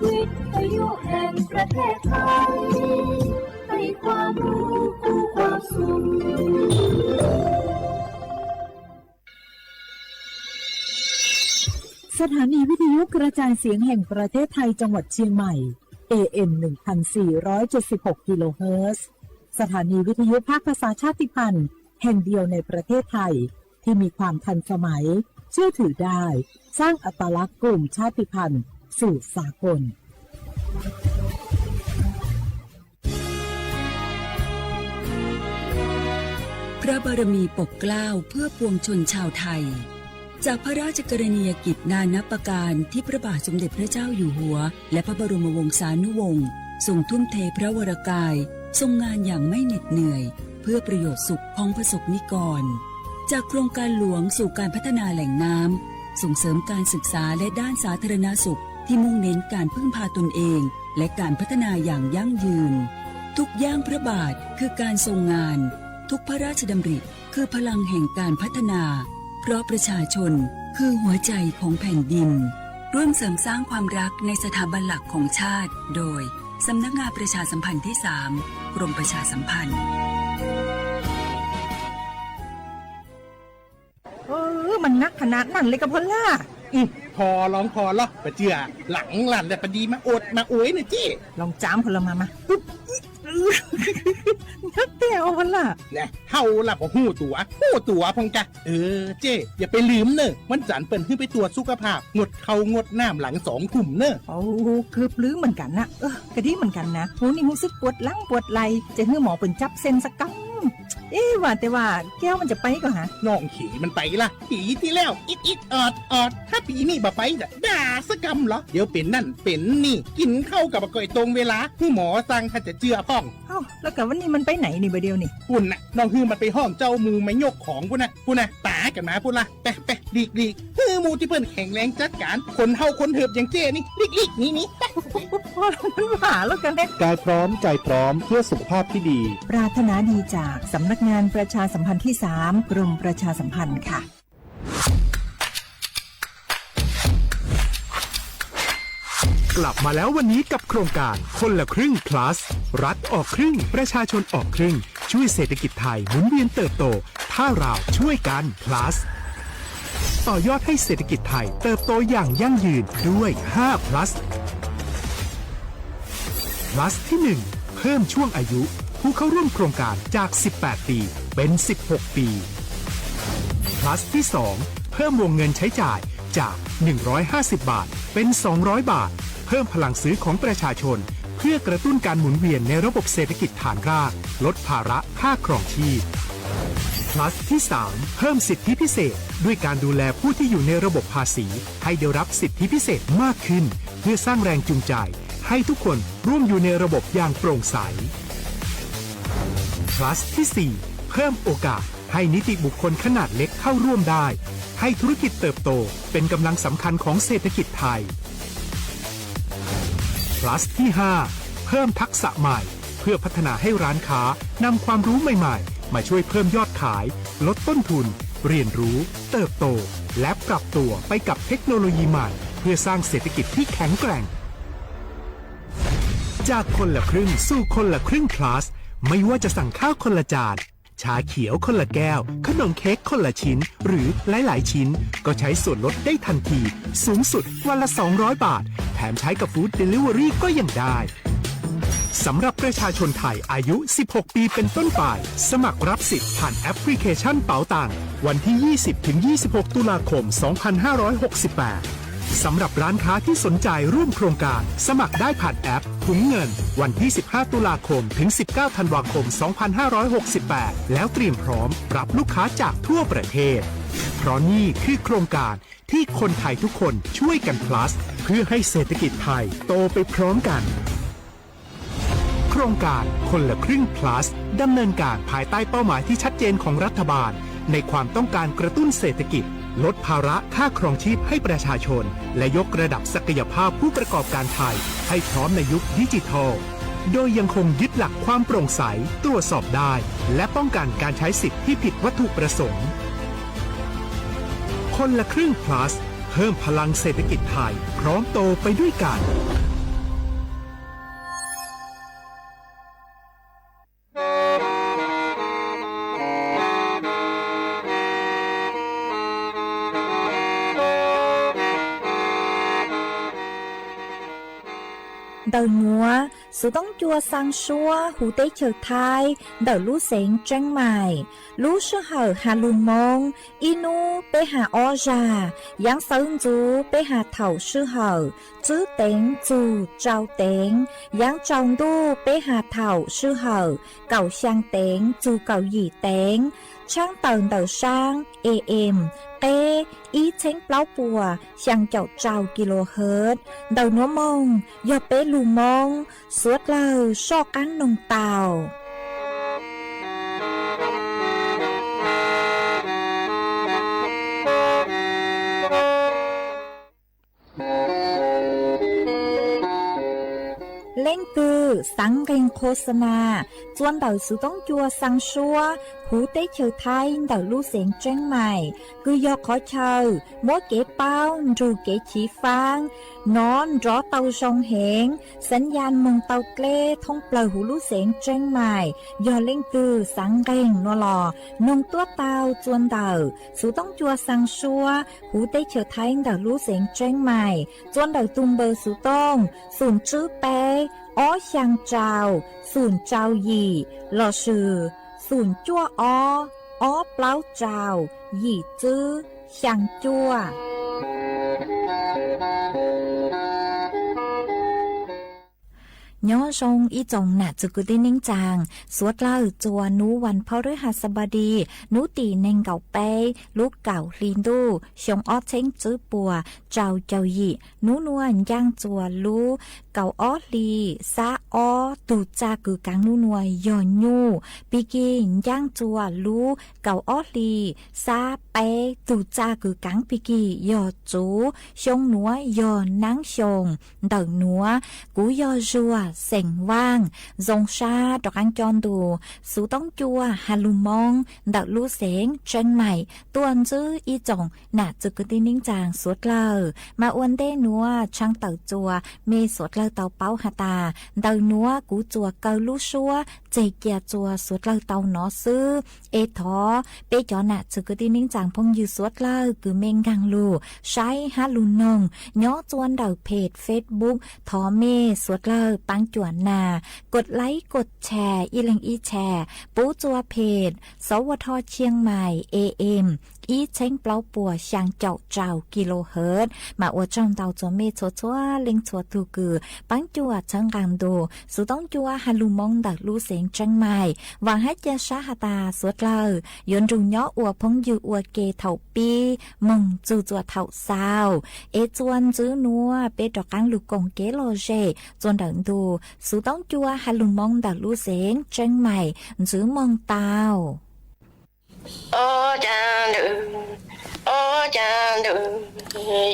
วิทยุแห่งประเทศไทย ให้ความรู้คู่ความสุข สถานีวิทยุกระจายเสียงแห่งประเทศไทยจังหวัดเชียงใหม่ เอ เอ็ม หนึ่งพันสี่ร้อยเจ็ดสิบหก กิโลเฮิรตซ์ สถานีวิทยุภาคภาษาชาติพันธุ์แห่งเดียวในประเทศไทย ที่มีความทันสมัย เชื่อถือได้ สร้างอัตลักษณ์กลุ่มชาติพันธุ์สู่สากล พระบารมีปกเกล้าเพื่อปวงชนชาวไทย จากพระราชกรณียกิจนานับประการที่พระบาทสมเด็จพระเจ้าอยู่หัว และพระบรมวงศานุวงศ์ทรงทุ่มเทพระวรกาย ทรงงานอย่างไม่เหน็ดเหนื่อย เพื่อประโยชน์สุขของประสบนิกร จากโครงการหลวงสู่การพัฒนาแหล่งน้ำ ส่งเสริมการศึกษาและด้านสาธารณสุขที่มุ่งเน้นการพึ่งพาตนเอง และการพัฒนาอย่างยั่งยืน ทุกย่างพระบาทคือการทรงงาน ทุกพระราชดำริคือพลังแห่งการพัฒนา เพราะประชาชนคือหัวใจของแผ่นดิน ร่วมเสริมสร้างความรักในสถาบันหลักของชาติ โดย สำนักงานประชาสัมพันธ์ที่สาม กรมประชาสัมพันธ์ เออ มันหนักขนาดนั้นเลยกะพอลล่า อืม พอลองพอลอปะเจือ หลังลั่นแล้วปะดีมาอวดมาอวยนะเจ้ ลองจามพอลล่ามามา อึ๊บ อึ๊บ นักแก้วพอลล่า นะ เฮาละบ่ฮู้ตั๋ว ฮู้ตั๋วพองกะ เออ เจ้ อย่าไปลืมเนอะ วันจันทร์เปิ้นหื้อไปตรวจสุขภาพ งดข้าวงดน้ำหลังสองทุ่มเนอะ โอ้ เกือบลืมเหมือนกันนะ เออ กะดีเหมือนกันนะ โห นี่ฮู้สึกปวดหลังปวดไหล่ จะหื้อหมอเปิ้นจับเส้นสักกำ เอ๊ะ ว่าแต่ว่าแก้วมันจะไปก่อฮะ น้องเขยมันไปละ ปีที่แล้ว อิดอิดออดออด ถ้าปีนี้บ่ไปจะด่าสักกำเหรอ เดี๋ยวเป็นนั่นเป็นนี่ กินข้าวกับบ่ค่อยตรงเวลา หื้อหมอสั่งถ้าจะเจือพ่อง เอ้า แล้วกะวันนี้มันไปไหนนี่บ่าเดียวนี่ ปุ้นน่ะ น้องหื้อมันไปห้องเจ้าหมู่มายกของปุ้นน่ะ ปุ้นน่ะ ตากันมาปุ้นละ ไปไปหลีกหลีก หื้อหมู่ที่เปิ้นแข็งแรงจัดการ คนเฒ่าคนเถิบอย่างเจ้นี่ หลีกหลีกหนีหนี พอลล่า มันว่าแล้วกันนะ กายพร้อมใจพร้อมเพื่อสุขภาพที่ดี ปรารถนาดีจากสำนักงานประชาสัมพันธ์ที่สาม กรมประชาสัมพันธ์ค่ะ กลับมาแล้ววันนี้กับโครงการคนละครึ่ง plus รัฐออกครึ่ง ประชาชนออกครึ่ง ช่วยเศรษฐกิจไทยหมุนเวียนเติบโต ถ้าเราช่วยกัน plus ต่อยอดให้เศรษฐกิจไทยเติบโตอย่างยั่งยืนด้วย ห้า plus plus ที่ หนึ่ง เพิ่มช่วงอายุผู้เข้าร่วมโครงการจาก สิบแปด ปี เป็น สิบหก ปี plus ที่ สอง เพิ่มวงเงินใช้จ่ายจาก หนึ่งร้อยห้าสิบ บาท เป็น สองร้อย บาท เพิ่มพลังซื้อของประชาชน เพื่อกระตุ้นการหมุนเวียนในระบบเศรษฐกิจฐานราก ลดภาระค่าครองชีพ plus ที่ สาม เพิ่มสิทธิพิเศษ ด้วยการดูแลผู้ที่อยู่ในระบบภาษี ให้ได้รับสิทธิพิเศษมากขึ้น เพื่อสร้างแรงจูงใจ ให้ทุกคนร่วมอยู่ในระบบอย่างโปร่งใส plus ที่ สี่ เพิ่มโอกาสให้นิติบุคคลขนาดเล็กเข้าร่วมได้ ให้ธุรกิจเติบโตเป็นกำลังสำคัญของเศรษฐกิจไทย plus ที่ ห้า เพิ่มทักษะใหม่ เพื่อพัฒนาให้ร้านค้านำความรู้ใหม่ๆ มาช่วยเพิ่มยอดขาย ลดต้นทุน เรียนรู้ เติบโต และปรับตัวไปกับเทคโนโลยีใหม่ เพื่อสร้างเศรษฐกิจที่แข็งแกร่ง จากคนละครึ่งสู่คนละครึ่ง plus ไม่ว่าจะสั่งข้าวคนละจาน ชาเขียวคนละแก้ว ขนมเค้กคนละชิ้น หรือหลายๆ ชิ้น ก็ใช้ส่วนลดได้ทันที สูงสุดวันละ สองร้อย บาท แถมใช้กับ Food Delivery ก็ยังได้ สำหรับประชาชนไทยอายุ สิบหก ปีเป็นต้นไป สมัครรับสิทธิ์ผ่านแอปพลิเคชันเป๋าตัง วันที่ ยี่สิบ ถึง ยี่สิบหก ตุลาคม สองพันห้าร้อยหกสิบแปด สำหรับร้านค้าที่สนใจร่วมโครงการ สมัครได้ผ่านแอปถุงเงิน วันที่ สิบห้า ตุลาคม ถึง สิบเก้า ธันวาคม สองพันห้าร้อยหกสิบแปด แล้วเตรียมพร้อมรับลูกค้าจากทั่วประเทศ เพราะนี่คือโครงการที่คนไทยทุกคนช่วยกัน plus เพื่อให้เศรษฐกิจไทยโตไปพร้อมกัน โครงการคนละครึ่ง plus ดำเนินการภายใต้เป้าหมายที่ชัดเจนของรัฐบาล ในความต้องการกระตุ้นเศรษฐกิจ ลดภาระค่าครองชีพให้ประชาชน และยกระดับศักยภาพผู้ประกอบการไทย ให้พร้อมในยุคดิจิทัล โดยยังคงยึดหลักความโปร่งใส ตรวจสอบได้ และป้องกันการใช้สิทธิ์ที่ผิดวัตถุประสงค์ คนละครึ่ง plus เพิ่มพลังเศรษฐกิจไทย พร้อมโตไปด้วยกัน Ntawm nuav, Xuv Toob Cua xaa suab huv teb chaws Thaib ntawm lub xeev Tseeb Maim. Lub sij hawm has lug Moob, ib nub peb has ob zag, yaav sawv ntxuv peb has thaum sij hawm tswb teev txug rau teev, yaav tsaus ntuj peb has thaum sij hawm kaum xyaa teev txug kaum yim teev, tshaab tawm ntawm saab A M qeb ib txheeb plaub puas xyaa caum rau kilohertz. Ntawm nuav moog yog peb lug Moob, suav dlawg soj qaab noog tau. Leej twg xaav nqeeg qho xa na, txua ntawm Xuv Toob Cua xaa suab huv teb chaws Thaib ntawm lub xeev Tseeb Maim, kws yog qhov chaw muab kev paub nrug kev chiv faab nov nrov tau zoo heev, xaav yaj moog tau dleb thoob plawg huv lub xeev Tseeb Maim. Yog leej twg xaav nqeeg nuav los noog tuab tau txua ntawm Xuv Toob Cua xaa suab huv teb chaws Thaib ntawm lub xeev Tseeb Maim, txua ntawm tug npawb Xuv Toob, xum tswb peb ob xyaa rau xum rau yim lossis xum cuaj ob ob plaub rau yim tswb xyaa cuaj. Nyob zoo ib tsoom nam txwv kwv tij neej tsaa, suav dlawg txua nub vas phaub rwb has xab npab di, nub tim neeg nkaum peb lub kaum hli ntuj xyoo ob txheeb tswb puas rau caum yim. Nub nuav ncaaj txua lub kaum ob hli xab ob, tug txaj kws kaav nub nuav yog nyuj, pig kig ncaaj txua lub kaum ob hli xab peb, tug txaj kws kaav pig kig yog txuv, xyoo nuav yog naab xyoo. Ntawm nuav kuv yog Zuag xeem Vaaj, zoo sab rov qaab coj ntu Xuv Toob Cua has lug Moob ntawm lub xeev Tseeb Maim tuaj ntsib ib tsoom nam txwv kwv tij neej tsaa suav dlawg. Mas ua ntej nuav tshaaj tawm txua mej suav dlawg tau paub has tas, ntawm nuav kuv txuas kaw lub suab tseg cia txua suav dlawg tau nov xwb. Es thov peb cov nam txwv kwv tij neej tsaa phooj ywg suav dlawg kws mej nkaag lug saib hab lug noog nyob txua ntawm peg Facebook, thov mej suav dlawg paab cuam nas, kos laib kos tshas ib leeg ib tshas pub txua peg Sov Ua Dho Tshiab Mais A M ib txheeb plaub puas xyaa caum rau kilohertz. Mas ua tsaug ntau txua mej txhua txhua leej txhua tug kws paab cuam txhawb nqaa ntu Xuv Toob Cua has lug Moob ntawm lub xeev Tseeb Mais. Vaam hab ca sab has tas suav dlawg yuav nrug nyob ua phooj ywg ua ke thaum pib moog txug txua thaum xaus. Es txua ntxiv nuav peb rov qaab lug koom kev lom zem txua ntawm ntu Xuv Toob Cua has lug Moob ntawm lub xeev Tseeb Mais ntxiv moog tau. Ob cag ntawm, ob cag ntawm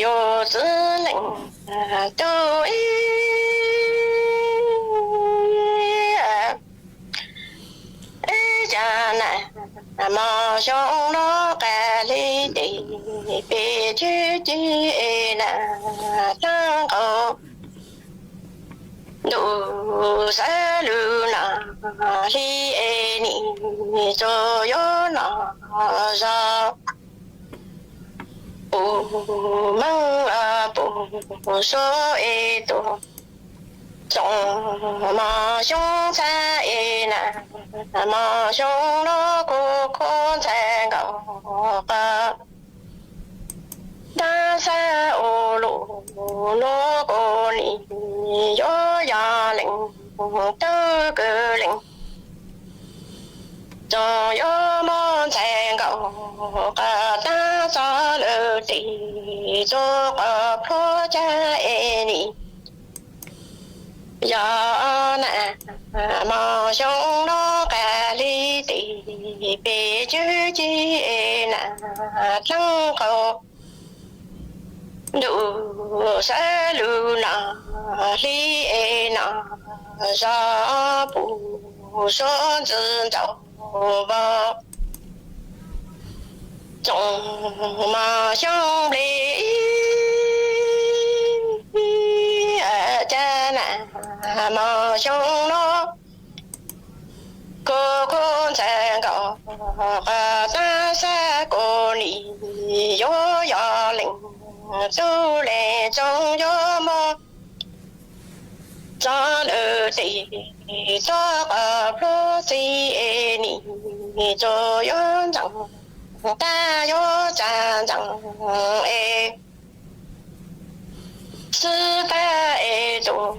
yuav txwv leej tug ib, ib cag na, mos xyoo no qas hli tes peb cwj ci es na dlaab nqaus ntuj sab lug no hli es nim txug yuav no zog puv meej los puv suav es tuaj tsoom mos xyoo txhab es na, mos xyoo no kuv khuv ntxhais nkaus qas tab xab ua luj nuav kuv nim yuav yog leej tug kws leej tsoom yuav muab ntxhais nkaus qas tab xab lawm tes txug qos pluag cag es nim yog na, mos xyoo no qas hli tes peb cwj ci es na dlaab nqaus ntuj sab lug no hli es no zog puv suav ntxwv ntxaus vog tsoom mos xyoo nplej ib, cag na, mos xyoo no kuv khuv ntxhais nkaus qas tab xab kuv nim yuav yog leej tug leej tsoom yuav muab tso lawm tes, tso qhov plhuav txi es nim tsuas yuav ntxeev, tab yuav tsa ntxeev es xwb tag es tus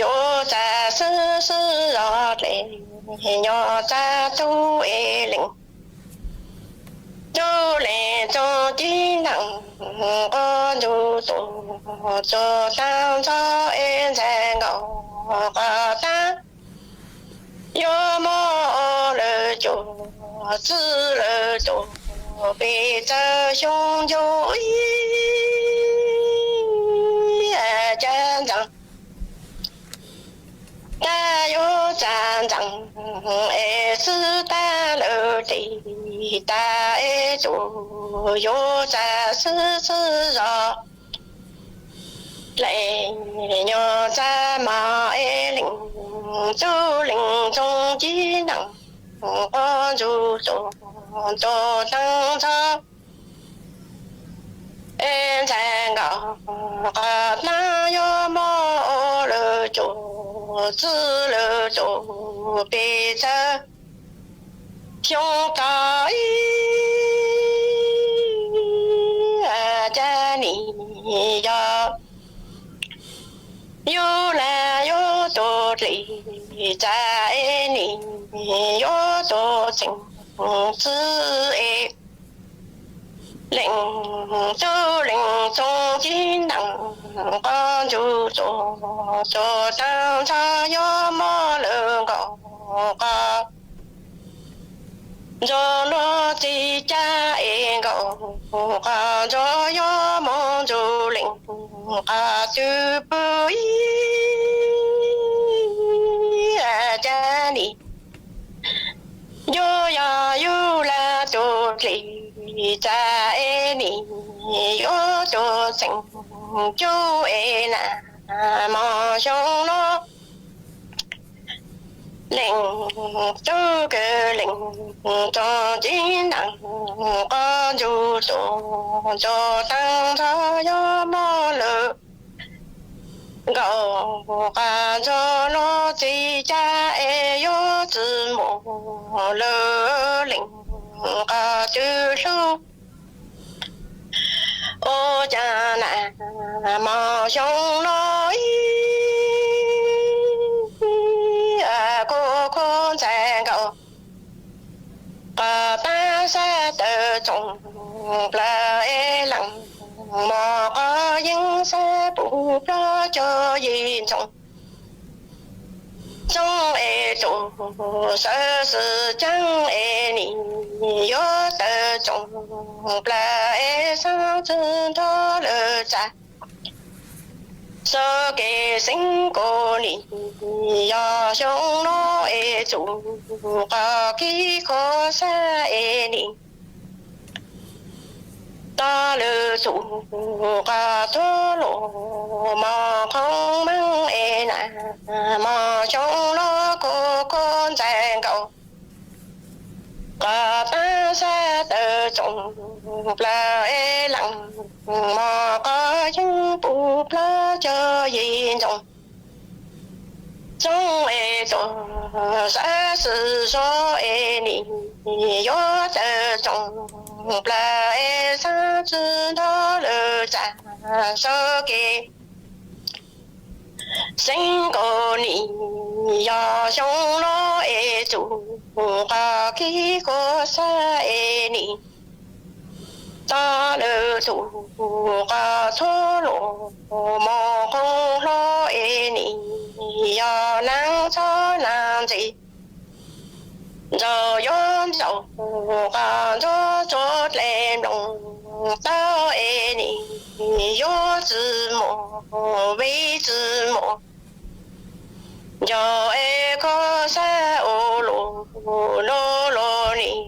yuav tsa xwb xwb zos dlej, nyob tsa tub es leej, tub leej txoov ci neej, qos ntsuj tus txuas taag nrho es ntxhais nkaus qhov taab, yuav muab lawv cuab txwv lawv tus pes tsawg xyoo ncu ib, cas ntxeev tab yuav tsa ntxeev es xwb tag lawm tes, tas es tus yuav tsa xwb xwb zos dlej, nyob tsa mos es leej, tub leej txoov ci neej, qos ntsuj tus txuas taag nrho es ntxhais nkaus qhov taab, yuav muab lawv cuab txwv lawv tus pes tsawg xyoo tod ib, cas nim yog yug lawm yuav tuag dlej, tas es nim yuav tuag txheej txwv es leej, tub leej txoov ci neej, qos ntsuj tus txuas taag nrho yuav muab lawv nkaus qhov ntsuj lub txi cab es nkaus qhov ntsuj, yuav muab ntsuj leej qhov twg pw ib, cas nim yuav yog yug lawm tuag dlej, tas es nim yuav tuag txheej cub es na, mos xyoo no leej, tub kawg leej txoov ci neej, qos ntsuj tus txuas taag nrho yuav muab lawv nkaus qhov ntsuj lub txi cab es yuav tsi muaj lawv leej qhov twg hlub. Ua cas na, mos xyoo no ib, kuv khuv ntxhais nkaus qhov taab, sab tawm tsoom plaws es leej, mos qos yeeb sab pum plog cog yim ntsoov, txoov es tus sawv xwm caab es nim yuav tawm tsoom plaws es xaab tsi nrog lawv txav. Xav kev xeeb kuv nim yog xyoo no es tsuas qhov kib khuav xab es nim tau lawv tsuas qhov tuab luam mos qhoo meej es na, mos xyoo no kuv khuv ntxhais nkaus qhov taab, sab tawm tsoom plaws es leej, mos qos yeeb pum plog cog yim ntsoov, txoov es tus sawv xwm zog es nim yuav tawm tsoom plaws es xaab tsi nrog lawv txav. Xav kev xeeb kuv nim yog xyoo no es tsuas qhov kib khuav xab es nim tau lawv tsuas qhov tuab luam mos qhoo hlo es nim yog naag txhob naag ntxim ntxaug yuav ntxaug qhov ntxoog tsuas dlej nplooj tau es nim yuav tsi muaj vim tsi muaj. Nco es khuav xab ua luaj luaj nim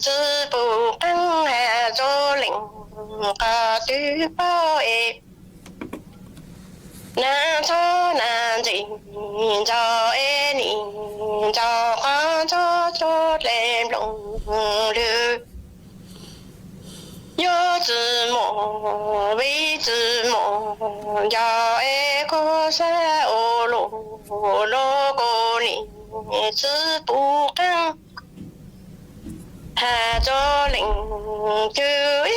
tsi pum qeeb has txug leej qhov twg paub es naag txhob naag ntxim ntxaug es nim ntxaug qhov ntxoog tsuas dlej nplooj lwg yuav tsi muaj vim tsi muaj. Nco es khuav xab ua luaj Ua los koj niam txiv pub qeeb, has txog leej twg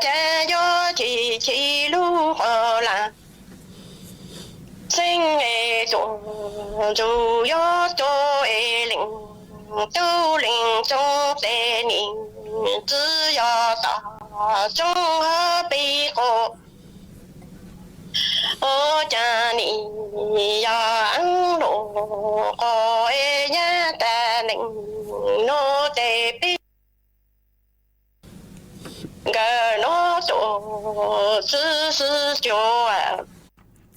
cas yog tsis chim lub qhov lam. Xeeb es tuaj ntxuv yog tuaj es leej tub leej xyoo tes niam txiv yog tom xyoo ho pib qus. Ua cas nim yog eeb luj qos es nyab tas neej no tes pib nkawd no tuaj txwv xwb cuag.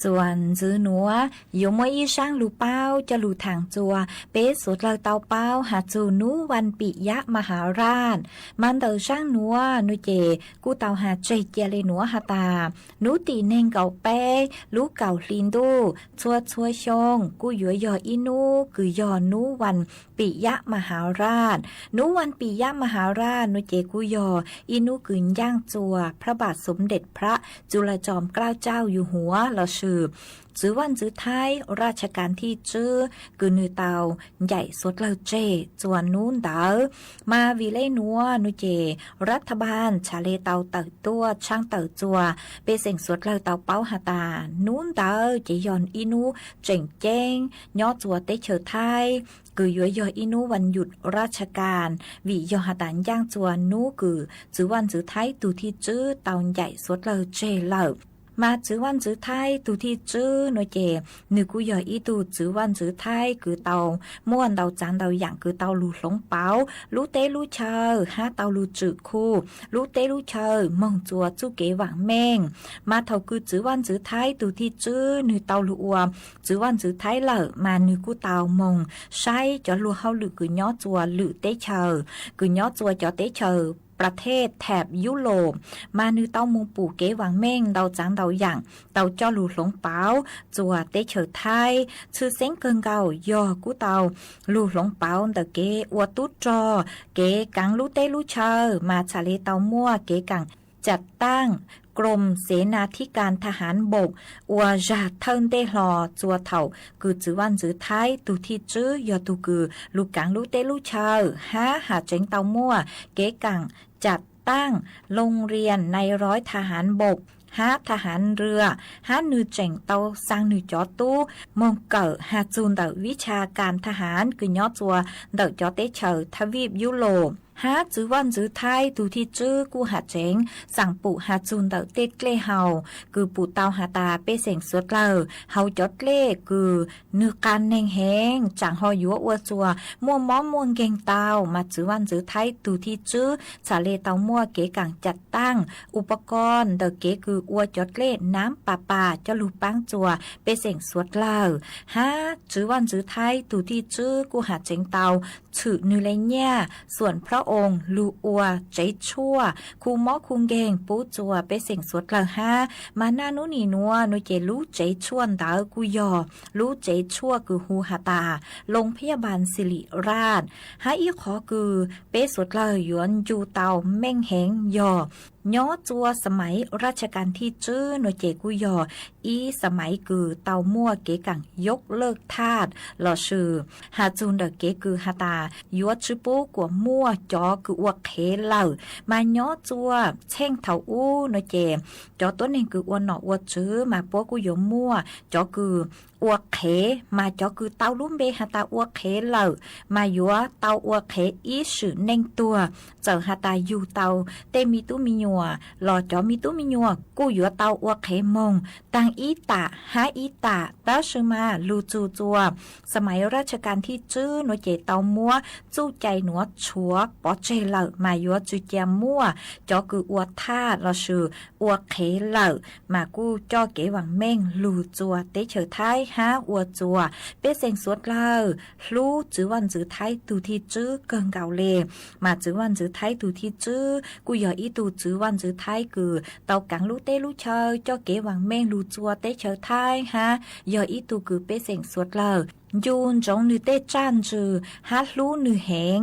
Txuas ntxiv nuav yuav muaj ib zaab lug paub coj lug thaam txuas peb suav dlawg tau paub has txug nub Vaj Pim Yab Maharaj. Mas ntawm zaab nuav nuav ces kuj tau has tseg cia le nuav has tas, nub tim neeg nkaum peb lub kaum hli ntuj txhua txhua xyoo kuj yuav yog ib nub kws yog nub Vaj Pim Yab Maharaj. Nub Vaj Pim Yab Maharaj nuav ces kuj yog ib nub kws ncaaj txuas Pha Bam Xom Dej Pha Cu Lais Coom Kla Cau Yug Huav lossis txwv Vaj Ntxwv Thaib raj tsha kas thij tswb kws nwg tau ncaim suav dlawg tseg txuas nub ntawd. Mas vim le nuav nuav ces raj tha npaaj txhad le tau tawm tuaj tshaaj tawm txuas pej xeem suav dlawg tau paub has tas nub ntawd ces yog ib nub tseem ceeb nyob txuas teb chaws Thaib kws yuav yog ib nub Vaj Yum raj tsha kas, vim yog has tas ncaaj txuas nub kws txwv Vaj Ntxwv Thaib tug thij tswb tau ncaim suav dlawg tseg lawm. Mas txwv Vaj Ntxwv Thaib tug thij tswb nuav ces nwg kuj yog ib tug txwv Vaj Ntxwv Thaib kws tau muaj ntau txaav ntau yaam kws tau lug hloov pauv lub teb lub chaw hab tau lug tswm khuv lub teb lub chaw moog txuas txuj kev vaam meej. Mas thaum kws txwv Vaj Ntxwv Thaib tug thij tswb nwg tau lug ua txwv Vaj Ntxwv Thaib lawm mas nwg kuj tau moog saib cov luag hauj lwm kws nyob txuas lwm teb chaws, kws nyob txuas cov teb chaws pas thej thab Yub Los, mas nwg tau moog pum kev vaam meej ntau txaav ntau yaam tau coj lug hloov pauv txuas teb chaws Thaib. Tshwj xeeb kawg nkaus yog kuj tau lug hloov pauv ntawm kev ua tub rog, kev kaav lub teb lub chaw, mas txhad le tau muaj kev kaam cam taaj Krom Xev Nas Thib Kas Tha Has Npaum ua zag thawj ntej hlo txuas thaum kws txwv Vaj Ntxwv Thaib tug thij tswb yog tug kws lug kaav lub teb lub chaw, hab has tseev tau muaj kev kaam cam taaj Loo Rias Nais Roib Tha Has Npaum hab Tha Has Nrua, hab nwg tseem tau xaa nwg cov tub moog kawm has txug ntawm vib tsha kas tha has kws nyob txuas ntawm cov teb chaws thab vij Yub Los. Hab txwv Vaj Ntxwv Thaib tug thij tswb kuj has tseev xaam pum has txug ntawm tej dlej haus kws pum tau has tas pej xeem suav dlawg haus cov dlej kws nwg qas neeg heev tsaam ho yuav ua txuas muaj mob muaj nkeeg tau, mas txwv Vaj Ntxwv Thaib tug thij tswb txhad le tau muaj kev kaam cam taaj u pa ko ntawm kev kws ua cov dlej nab pas pas coj lug paab txuas pej xeem suav dlawg. Hab txwv Vaj Ntxwv Thaib tug thij tswb kuj has tseev tau tshwm nwg le nyiaj xuam phlob oo lug ua tsev tshuaj khu mob khu nkeeg pub txuas pej xeem suav dlawg hab. Mas naj nub nim nuav nuav ces lub tsev tshuaj ntawd kuj yog lub tsev tshuaj kws hu has tas Loo Phaj Yaj Npaas Xi Lim Raj. Hab ib qhov kws peb suav dlawg yuav ncu tau meej heev yog nyob txuas xa maiv raj tsha kas thij tswb nuav ces kuj yog ib xa maiv kws tau muaj kev kaam yub lawj thaj lossis has txug ntawm kev kws has tas yuav tsi pub kuas muaj cov kws ua qhev lawm. Mas nyob txuas txheej thaum ub nuav ces cov tuab neeg kws ua nom ua tswv mas puab kuj yuav muaj cov kws ua qhev, mas cov kws tau lub npe has tas ua qhev lawm mas yuav tau ua qhev ib sim neej tuag. Txawm has tas yug tau tej me tub me nyuam los cov me tub me nyuam kuj yuav tau ua qhev moog taag ib tam hab ib tam. Tab sis mas lug txug txuas xa maiv raj tsha kas thij tswb nuav ces tau muab txuj cai nuav tshuav pov tseg lawm mas yuav tsi cia muaj cov kws ua thaj lossis ua qhev lawm, mas kuj coj kev vaam meej lug txuas teb chaws Thaib hab ua txuas pej xeem suav dlawg hlub txwv Vaaj Ntxwv Thaib tug thij tswb kawg nkaus le. Mas txwv Vaaj Ntxwv Thaib tug thij tswb kuj yog ib tug txwv Vaaj Ntxwv Thaib kws tau kaav lub teb lub chaw coj kev vaam meej lug txuas teb chaws Thaib hab yog ib tug kws pej xeem suav dlawg ncu ntsoov nwg tej tsaj ntsws hab hlub nwg heev.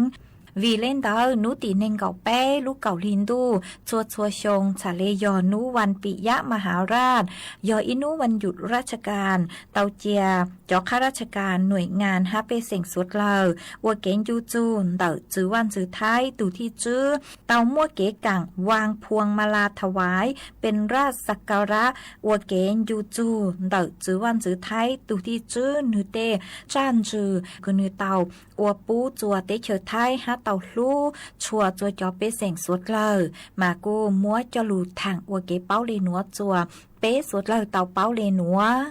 Vim le ntawd hnub tim nees nkaum peb lub kaum hli ntuj txhua txhua xyoo txhais le yog hnub vas pim yab ma has raj, yog ib hnub vas yum raj tsha kas tau cia cov qhab raj tsha kas nuam ngas hab pej xeem suav dlawg ua kev ncu txug ntawm txwv vaj ntxwv thaib tug thij tswb, tau muaj kev kaam vas phuas ma las tha vais pes raj xa ka rab ua kev ncu txug ntawm txwv vaj ntxwv thaib tug thij tswb nwg tej tsaj ntsws kws nwg tau ua pub txua teb chaws thaib hab tau hlub tshua txua cov pej xeem suav dlawg, mas kuj muab coj lug thaam ua kev paub le nuav txua peb suav dlawg tau paub le nuav.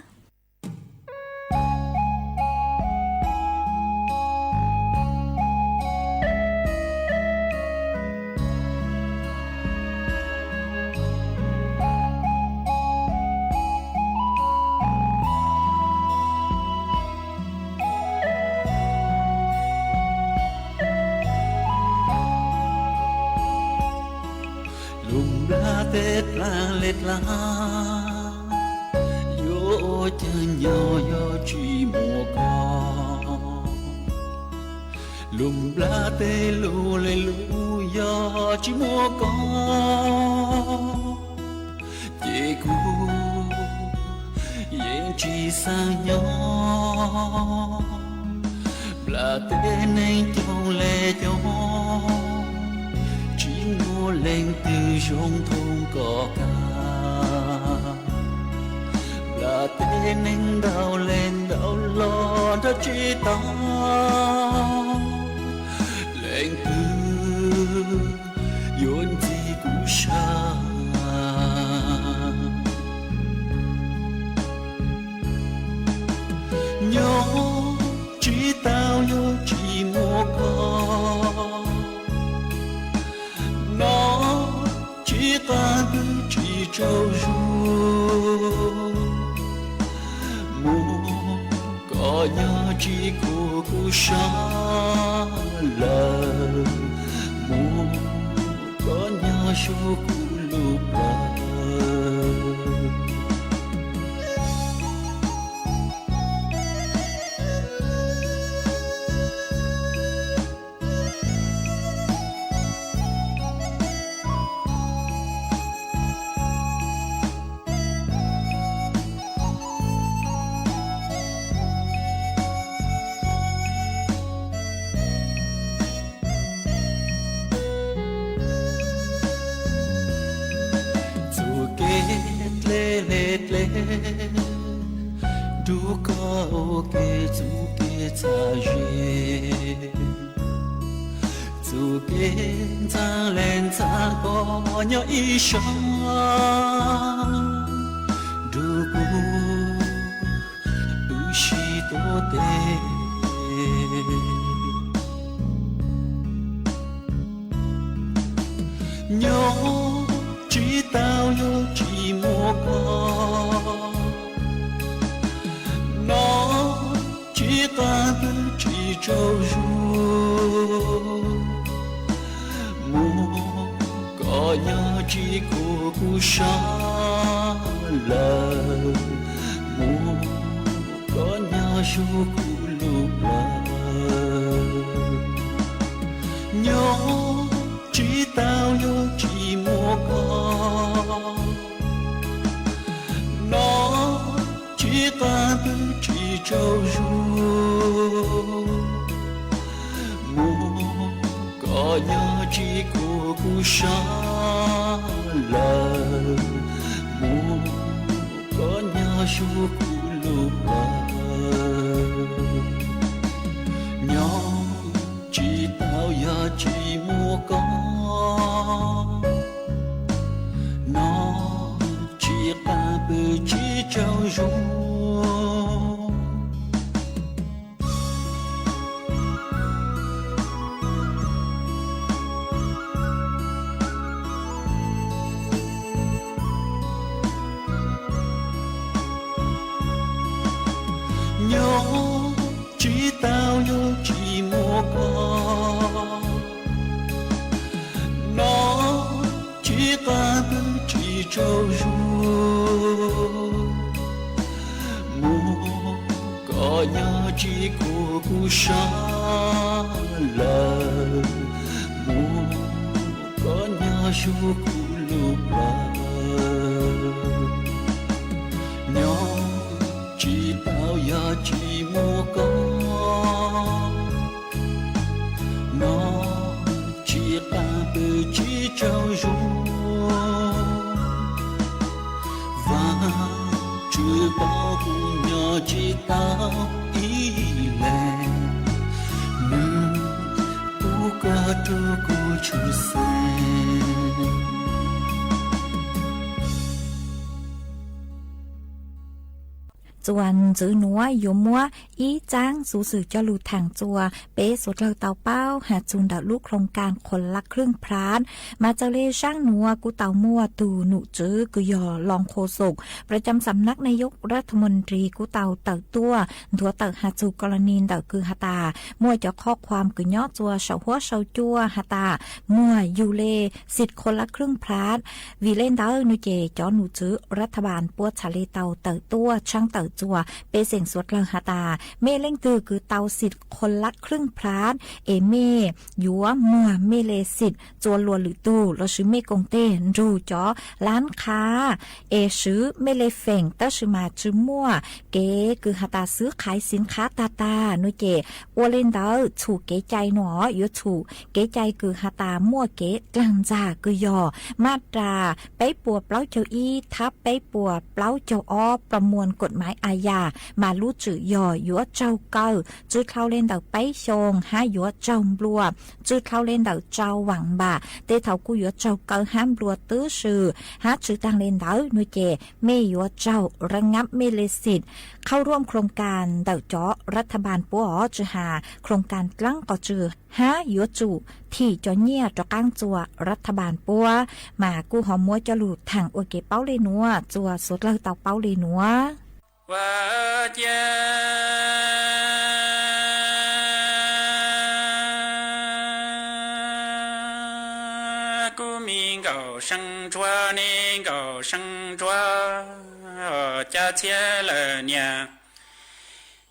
Lub nplaj teb dlaag le dlaag, yuav ua caag nyob yog tsi muaj koj. Lub nplaj teb lug le lug yog tsi muaj koj, ces kuv yeej tsi xaav nyob. Nplaj teb neeg coob le coob, tsi muaj leej twg zoo thooj koj kag. Nplaj teb neeg ntau le ntau los nrog tsi tau leej twg yuav ntxig kuv sab. Nyob tsi tau yog tsi muaj koj, noj tsi qaab pw tsi tsaug zug, mus koj nyob tsi khuam kuv sab lawm, mus koj nyob suav kuv lub plawv. Txuj kev dleb le dleb, nrug koj ua ke txuj kev txhaj ze. Txuj kev ntxhab le ntxhab koj nyob ib sab, nrug kuv wb sib tuav tes. Nyob tsi tau yog tsi muaj koj, noj tsi qaab pw tsi tsaug zug, mus koj nyob tsi khuam kuv sab lawm, mus koj nyob suav kuv lub plawv. Nyob tsi tau yog tsi muaj koj, noj tsi qaab pw tsi tsaug zug, mus koj nyob tsi khuam kuv sab lawm, mus koj nyob suav kuv lub plawv. Nyob tsi tau yog tsi muaj koj, noj tsi qaab pw tsi tsaug zug. Nyob tsi tau yog tsi muaj koj, noj tsi qaab pw tsi tsaug zug, mus koj nyob tsi khuam kuv sab lawm, Rub kuv lub plawv, nyob tsis tau yog tsis muaj koj, nyob tsis qab pw tsis tsaug zog. Vajtswv pom kuv nyob tsis tau ib leeg, nws pub koj rub kuv tshwm sim. Txuas ntxiv nuav yuav muab ib txaab xuv xwm coj lug thaam txuas peb suav dlawg tau paub has txug ntawm lub khoo kas Khuas Lab Khwj Phab. Mas txawm le zaaj nuav kuj tau muaj tug nom tswv kws yog Los Khos Xom,ประจำสำนักนายกรัฐมนตรี kuj tau tawm tuaj nthuav tawm has txug กรณี ntawm kws has tas muaj cov qhov khuam kws nyob txuas saum huab saum cua has tas muag yug le xim Khuas Lab Khwj Phab. Vim le ntawd nuav ces cov nom tswv รัฐบาล puab txhad le tau tawm tuaj tshaab tawm txuas pej xeem suav dlawg has tas mej leej twg kws tau xim Khuas Lab Khwj Phab es mej yuav muag mej le xim txuas luas lwm tug lossis mej koom teg nrug cov lab qha es swv mej le feem, tab sis mas tsi muaj kev kws has tas xwv qhaiv xim qhab tag tag nuav ces ua le ntawd txhum kev cai nuav yuav txhum kev cai kws has tas muaj kev dlaag ntxag kws yog maj ras peb puas plaub caug ib thab peb puas plaub caug ob ประมวลกฎหมายอาญา mas lub tswm yog yuav tsaug kaw tsi dlhau le ntawm peb xyoos hab yuav tsaug nplua tsi dlhau le ntawm rau vaam npam, tej thaum kuj yuav tsaug kaw hab nplua twb si, hab tsi taag le ntawd nuav ces mej yuav tsaug ระงับ mej le xim เข้าร่วมโครงการ ntawm cov รัฐบาล puab os, tsi has khoo kas dlaab qhov tswv hab yuav tsum thim cov nyiaj rov qaab txuas รัฐบาล puab. Mas kuj ho muab coj lug thaam ua kev paub le nuav txuas suav dlawg tau paub le nuav. Ua ciav kuv me Nkauj See Ntsuag ne, Nkauj See Ntsuag, cov txhiaj lawm niam,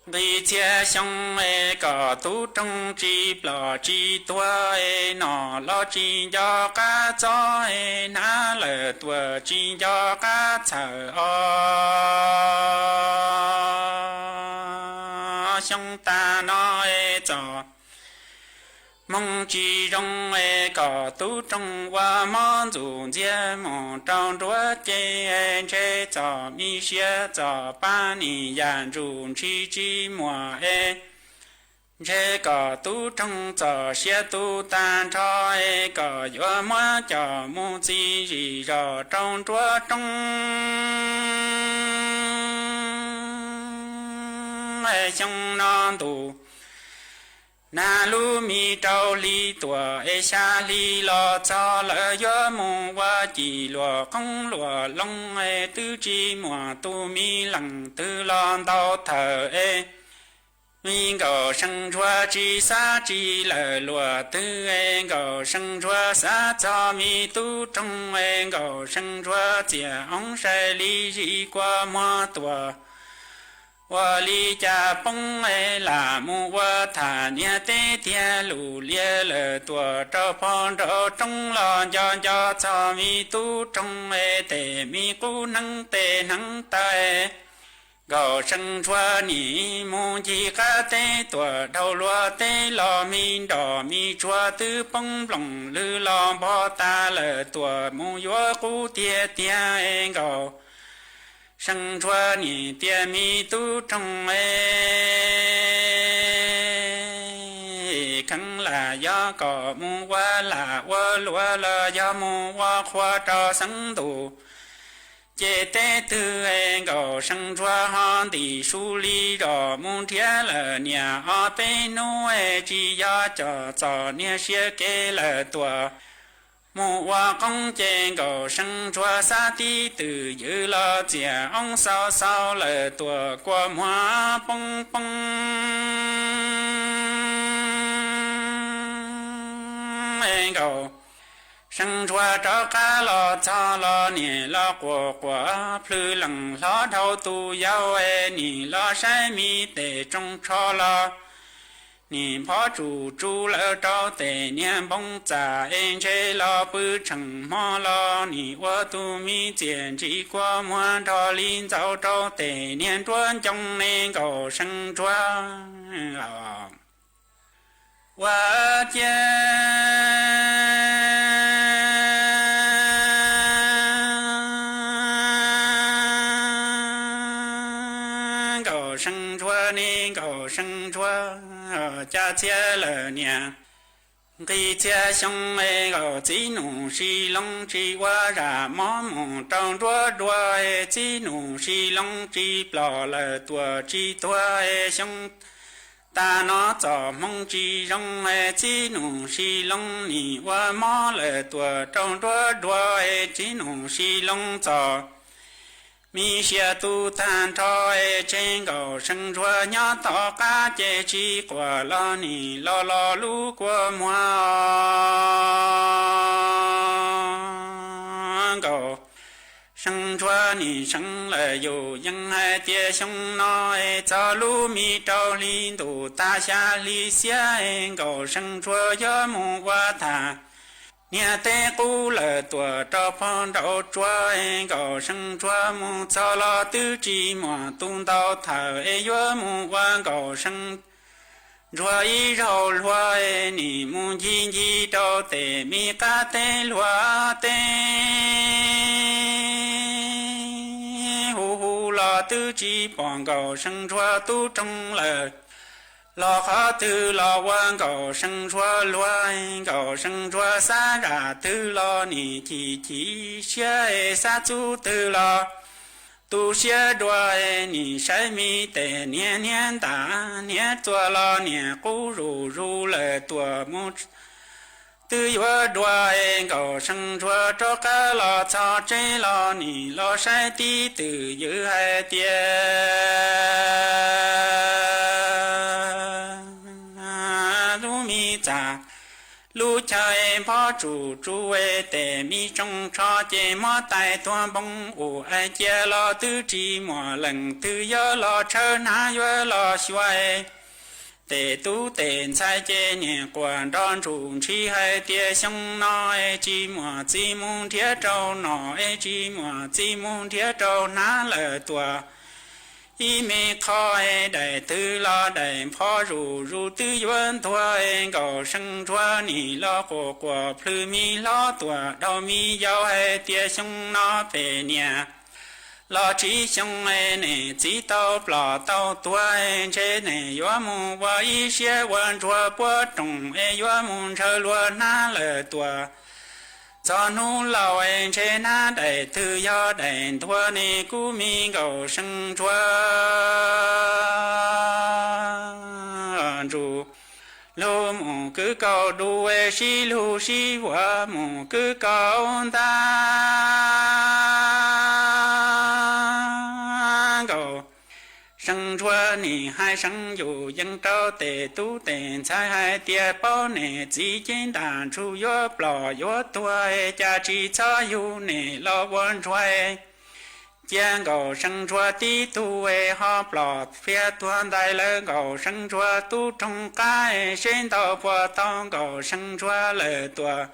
nqi txhiaj xyoo es kom tub roog tsi plom tsi tuag es nom los tsi nco qab txob es hnab lawm tuam tsi nco qab txhawm os. Xyoo tag no es txom moog tsi zoo es kom tub roog ua mob ntxuj ntxiag moog rau nruab cev es ntshe txom mi siab txom pab nim yam ntsuj ntshis tsi muaj es ntshe kom tub roog txom siab tu tag nrho es kom yuav muab coj mus txi zim zog rau nruab roob. Xyoo no ntuj nag lub me rau hli tuam es xya hli los txog lawm yuav mus ua cim luam qoob luam loo es twb tsi muaj tus me leej twg los ntau thawm es me Nkauj See Ntsuag tsi xav tsi lawm luam twg es Nkauj See Ntsuag xav txog me tub roog es Nkauj See Ntsuag txiam oob sai li zis kua muag tuam ua li cas poob es lam mus ua tham niag teb tiag lus liag lawm tuam rau phom nraum roob los nco nco txog me tub roog es tes me qub hneev tes hneev taw es Nkauj See Ntsuag nim mus ncig qab teb tuam dhau luag teb los me nrom me tsuag twb poob nplooj lwg los npog tas lawm tuam mus yuav qub tiag tiag es Nkauj See Ntsuag nim tias me tub roog es kheev lam yog kom mus ua lam ua luam los yog mus ua qhua rau xeeb ntuj ces teb twg es Nkauj See Ntsuag ho ntim su li zos mus nrhiav lawm niam ob peb hnub es tsis yog cov txom niag siab kev lawm tuam mus ua qoob ces Nkauj See Ntsuag xav tib twm ywm los txiam oob xau xau lawm tuam kua muag poob poob es Nkauj See Ntsuag rov qab los txog los niam los quas quas plhws leej hlob dhau tus yau es nim los saib me tes tsoo tsho los Nim phob tsum tsu lawm rau tes niag npoo txam es ntshe los pw tsheem hmo los nim ua tus me txiam ntsis kua muag nrog li ntxaus rau tes niag nruab ncoo ne Nkaum See Ntsuag. Ua cia Nkaum See Ntsuag ne Nkaum See Ntsuag, cas txhia lawm niam nqis txhia xyoo es Nkaum txiv num si loo tsis ua zam mob mus rau nruab dua es txiv num si loo tsis plom lawm tuam tsis tuag es xyoo tag no txom hmoo tsis zoo es txiv num si loo nim ua mob lawm tuam rau nruab dua es txiv num si loo txom me sia tu tag nrho es tseg Nkaum See Ntsuag nyob tom qab ces tsis quam los nim los los lub kua muag. Nkaum See Ntsuag nim seev lawm yus yeej hais tias xyoo no es txog lub me rau hli ntuj tag xya hli xiab es Nkaum See Ntsuag yuav mus ua tham niag teb qub lawm tuam rau pog nraud tsuag es Nkaum See Ntsuag mus txog los twb tsis muaj tus ntau thawm es yuav mus ua Nkaum See Ntsuag ib zaug hluas es nim mus ncig ncig rau tes me qab teb hluas teb hu hu los twb tsis pom Nkaum See Ntsuag tub roog lawm. Los qhov twg los ua Nkaum See Ntsuag luag, Nkaum See Ntsuag xav zam twg los nim chim chim siab es xav txub twg los tu siab dua es nim saib me tes niag niag ntam niag txuas los niam qub zuj zus lawm tuam mus twb yuav dua es Nkaum See Ntsuag rov qab los txog tsev los nim los saib tib twm ywm hais tias lub me txam lub chaw es phob tsum tsu es tes me tsoo tsho ces muab tais tuag npoo ua ais cia los twb tsis muaj leej twg yuav los tshawb hnav yuav los xyuas es tes tub tes ntxhais ces niam quas nrog ntsum ntshis hais tias xyoo no es tsis muaj txiv mus nrhiav rau nom es tsis muaj txiv mus nrhiav rau hnav lawm tuam ib me qho es daim twg los daim phob zuj zus twb yuav ntuag es Nkaum See Ntsuag nim los quas quas plhws me hlob tuam daug me yau hais tias xyoo no pem niam los tsib xyoo es nim txiv tau plom tau tuag es ntshe nim yuav mus ua ib siab ua ntsuag puab rooj es yuav mus ntshaw luag hnab lawm tuam. Txog hnub laus es ntshe hnab daim twg yog daim ntuag ne kuv me Nkaum See Ntsuag. Ntsum lug mus kwv kaus du es sib lug sib vuas mus kwv kaus ntag. Nkaum See Ntsuag nim hais seev yus yees rau tes tub tes ntxhais hais tias paub nim txiv cev ntam ntsug yuav plom yuav tuag es cas tsis txhob yug nim los ua ntsuag. Cia Nkaum See Ntsuag tib tug es ho plom fiag tuag ntais lawm Nkaum See Ntsuag tub rooj qab es seb ntau puas tau Nkaum See Ntsuag lawm tuam.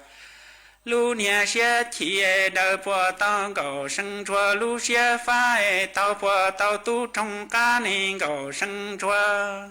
Lub niag siab chim es daws puas tau Nkaum See Ntsuag lub siab fab es taug puas tau tub rooj qab ne Nkaum See Ntsuag.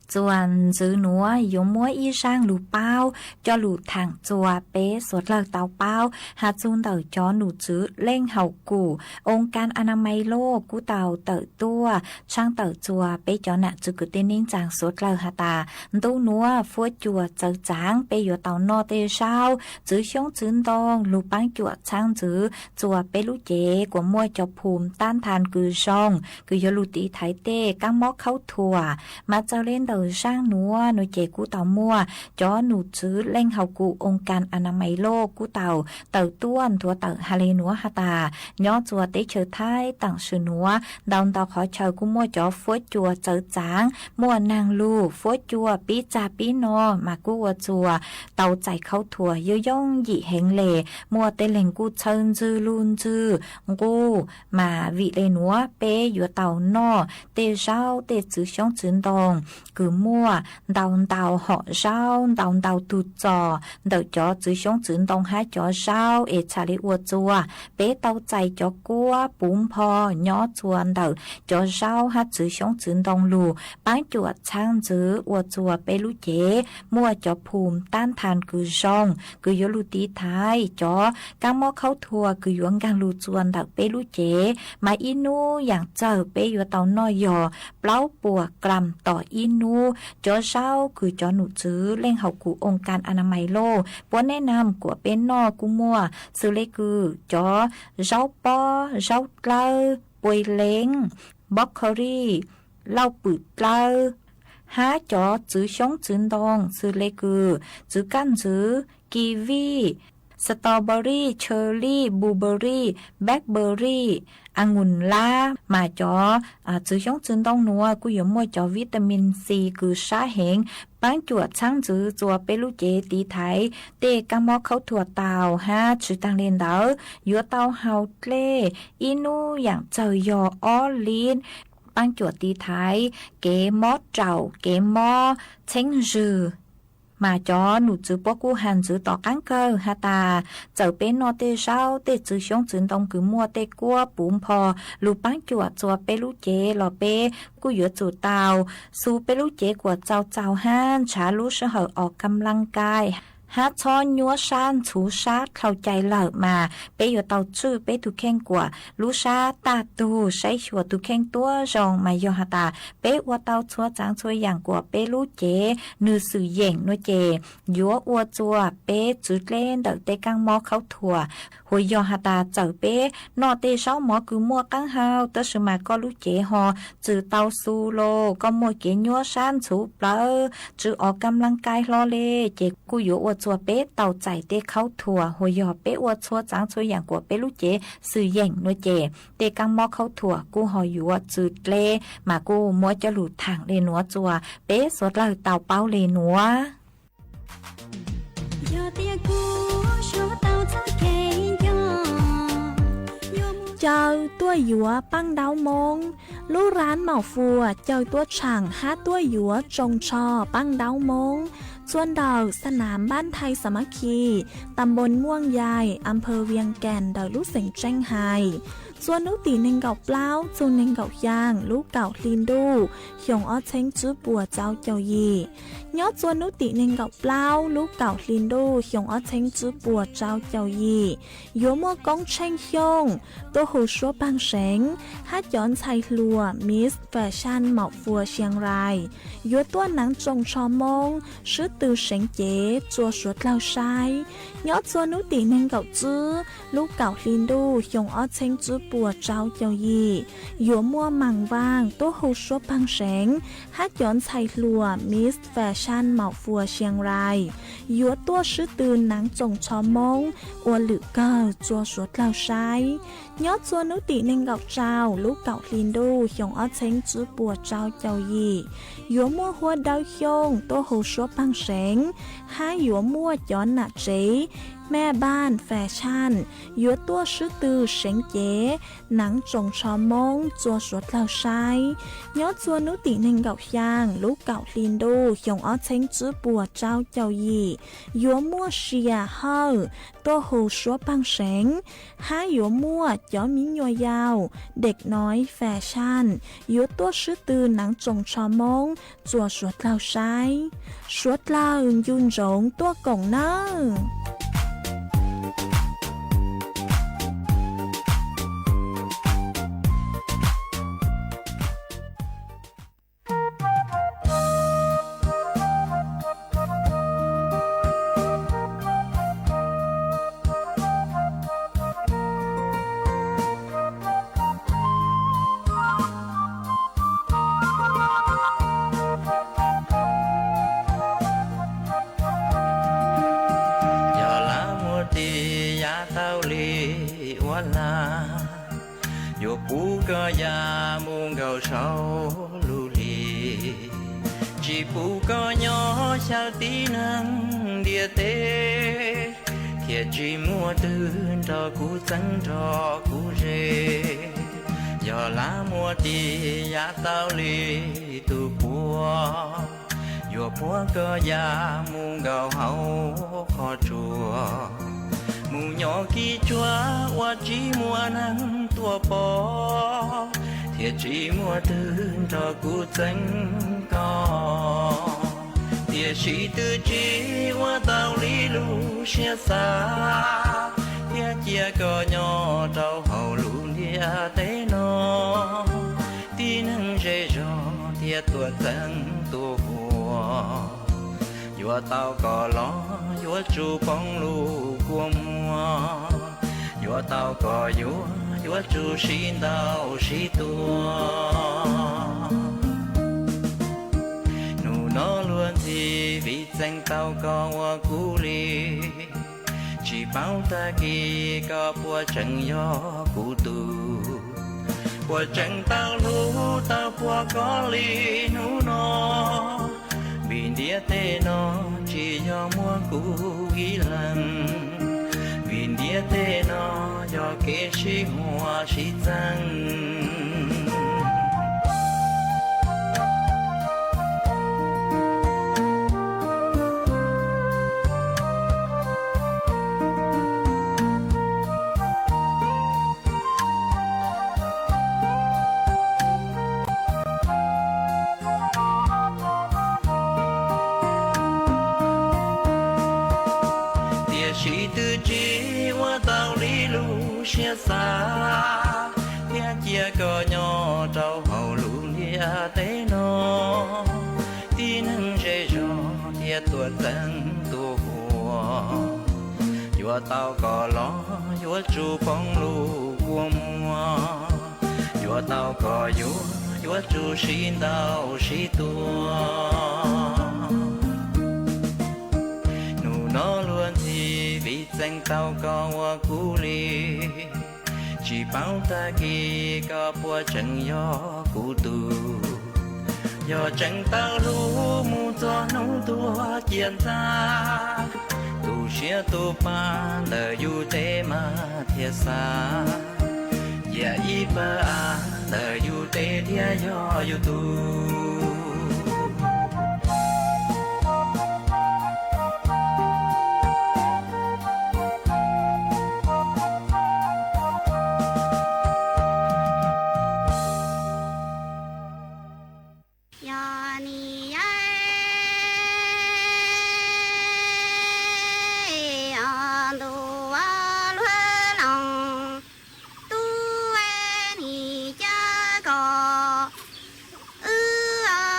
Txuas ntxiv nuav yuav muab ib zaaj lug paub coj lug thaam txuas peb suav dlawg tau paub has txug ntawm cov num txwv leej haum kum oo kas a na mais loj kub tau tawm tuaj tshaaj tawm txuas peb cov nam txwv kwv tij neej tsaa suav dlawg has tas ntuj nuav fuab cua txawv txaav peb yuav tau noj tej zaub txwv xyoob txwv ntoo lug paab cuam txhaab ntxwv txuas peb lub cev kuas muaj cov phum tab nthas kws zoo kws yuav lug tiv thaiv tej kaab mob khaub thuas. Mas txawm le ntawm zaaj nuav nuav ces kub tau muaj cov num txwv leej haum kum oo kas a na mais loj kub tau tawm tuaj nthuav tawm has le nuav has tas nyob txuas teb chaws Thaib taam sim nuav ntau ntau qhov chaw kub muaj cov fuab cua txawv txaav muaj naag lug fuab cua pib txag pib no mas kub ua txuas tau txais khaub thuas yooj yooj yim heev le. Muaj tej leeg kuj txhawj ntxwg lug ntxwg nquj mas vim le nuav peb yuav tau noj tej zaub tej txwv xyoob txwv ntoo muaj ntau ntau hom zaub, ntau ntau tug txos ntawm cov txwv xyoob txwv ntoo hab cov zaub es txhad li ua txuas. Peb tau txais cov kuab puv npho nyob txuas ntawm cov zaub hab txwv xyoob txwv ntoo lug paab cuam txhaab ntxwv ua txuas peb lub cev. Muaj cov phum tab nthas kws zoo kws yuav lug tiv thaiv cov kaab mob khaub thuas kws yuav nkaag lug txuas ntawm peb lub cev. Mas ib nub yaam txawg peb yuav tau noj yog plaub puas gram tom ib nub. Cov zaub kws cov num txwv leej haum kum oo kas a na mais loj puab neb nam kuas peb noj kuj muaj xws le kws cov zaub pob, zaub dlawb, puai leeb, npob kho ri, lauj pwm dlawb, hab cov txwv xyoob txwv ntoo xws le kws txwv kaj ntxwv, kiv vij, strawberry, cherry, blueberry, blackberry, a ngus lab. Mas cov txwv xyoob txwv ntoo nuav kuj yuav muaj cov vitamin C kws sab heev, paab cuam txhaab ntxwv txuas peb lub cev tiv thaiv tej kaab mob khaub thuas tau. Hab tsi taag le ntawd yuav tau haus dlej ib nub yaam txawg yog ob lib, paab cuam tiv thaiv kev mob raum, kev mob txheeb zwg. Mas cov num txwv puab kuj has ntxwv tom qaab kawg has tas txawm peb noj tej zaub tej txwv xyoob txwv ntoo kws muaj tej kuab puv npho lug paab cuam txuas peb lub cev los peb kuj yuav tsum tau xu peb lub cev kuas txaus txaus hab nrhav lub sij hawm os kam laj kai hab txhob nyuab sab ntxhuv sab dlhau cai lawm. Mas peb yuav tau tswj peb tug kheej kuas lub sab tag tug saib xyuas tug kheej tuab zoo. Mas yog has tas peb ua tau txhua txaav txhua yaam kuas peb lub cev nwg xwm yeem nuav ces yuav ua txuas peb tswv dleb ntawm tej kaab mob khaub thuas. Huas yog has tas txawm peb noj tej zaub mov kws muaj qaab hau tab sis mas koj lub cev ho tsi tau xu los koj muaj kev nyuab sab ntxhuv plawv, tsi os kam laj kai hlo le, ces kuj yuav ua txuas peb tau txais tej khaub thuas. Huas yog peb ua txhua txaav txhua yaam kuas peb lub cev xwm yeem nuav ces tej kaab mob khaub thuas kuj ho yuav tsw dleb. Mas kuj muab coj lug thaam le nuav txuas peb suav dlawg tau paub le nuav. Caw tuaj yuav paaj ntaub moob. Lub raav Maum Fuas caw tuaj tshaam hab tuaj yuav tsoos tsho paaj ntaub moob txuas ntawm xa nam Npab Thaib Xas Mab Khis, tam npoos Muaj Yais, amphaw Vias Kas ntawm lub xeev Tseeb Hais. Txuas nub tim neeg nkaum plaub txug neeg nkaum xyaa lub kaum hli ntuj xyoo ob txheeb tswb puas tsau caum yim. Nyob txuas nub tim neeg nkaum plaub lub kaum hli ntuj xyoo ob txheeb tswb puas tsau caum yim, yuav muaj Koob Tsheej Xyooj tuaj hu suab paag seev hab cov ntxhais hluas Miss Fashion Maum Fuas Siang Rais yuav tuaj naav tsoos tsho moob swb tw seev cev rua suav dlawg saib. Nyob txuas nub tim neeg nkaum tswb lub kaum hli ntuj xyoo ob txheeb tswb puas tsau caum yim, yuav muaj Maam Vaaj tuaj hu suab paag seev hab cov ntxhais hluas Miss Fashion Maum Fuas Siang Rais yuav tuaj swb tw naav tsoos tsho moob ua lwm kawg rua suav dlawg saib. Nyob txuas nub tim neeg nkaum rau lub kaum hli ntuj xyoo ob txheeb tswb puas tsau caum yim, yuav muaj Huab Dawb Xyooj tuaj hu suab paag seev hab yuav muaj cov nam tsev Mej Npaaj Fashion yuav tuaj swb tw seev cev naav tsoos tsho moob rua suav dlawg saib. Nyob txuas nub tim neeg nkaum xyaa lub kaum hli ntuj xyoo ob txheeb tswb puas tsau caum yim, yuav muaj Sia Hawj tuaj hu suab paag seev hab yuav muaj cov miv nyuas yaus Dej Noi Fashion yuav tuaj swb tw naav tsoos tsho moob rua suav dlawg saib. Suav dlawg ncu ntsoov tuaj koom nawb. Yog lawv muaj tis yav tau li ua lag, yuav pub koj ya mus nkaum saum lub hli, tsis pub koj nyob xyaw tib neeg ntiaj teb, thiaj tsis muaj twg nrog kuv txeeb nrog kuv ze. Yog Lam muaj tis yam tau li tus puav, yuav puav koj ya mus nkaum hauv qhov tsua, mus nyob kib tsuag uas tsis muaj neeg tuaj pom, thiab tsis muaj twg nrog kuv txeeb koj. Tiam sis twb tsis ua tau li lub siab xav, thiab cia koj nyob rau hauv lub ntiaj teb no. Tib neeg zej zog thiab tuaj txeeb tuaj huam, yuav tau koj los yuav tsum poob lub kua muag, yuav tau koj yuav yuav tsum sib ntaus sib tua. Hnub no luag ntxhi vim txeeb tau koj ua kuv li, tsis paub tag kis koj puas tseem yog kuv tug, puas tseem tau hlub tau puag koj li hnub no. Vim ntiaj teb no tsis yog muaj kuv ib leeg, vim ntiaj teb no yog kev sib huam sib txeeb. Tiam sis twb tsis ua tau li lub siab xav, thiab cia koj nyob rau hauv lub ntiaj teb no. Tib neeg zej zog thiab tuaj txeeb tuaj huam, yuav tau koj los yuav tsum poob lub kua muag, yuav tau koj yuav yuav tsum sib ntaus sib tua. Hnub no luag ntxhi vim txeeb tau koj ua kuv li, tsis paub tag kis koj puas tseem yog kuv tug. Yog tseem tau hlub mus txog hnub tuag ciaj ntxag, tu siab tu pa ntawm yus teb mas thiaj xav, cia ib pawg av ntawm yus teb thiaj yog yus tug. Yog nim yog ntuj luag loog, tub nim cab koj, wb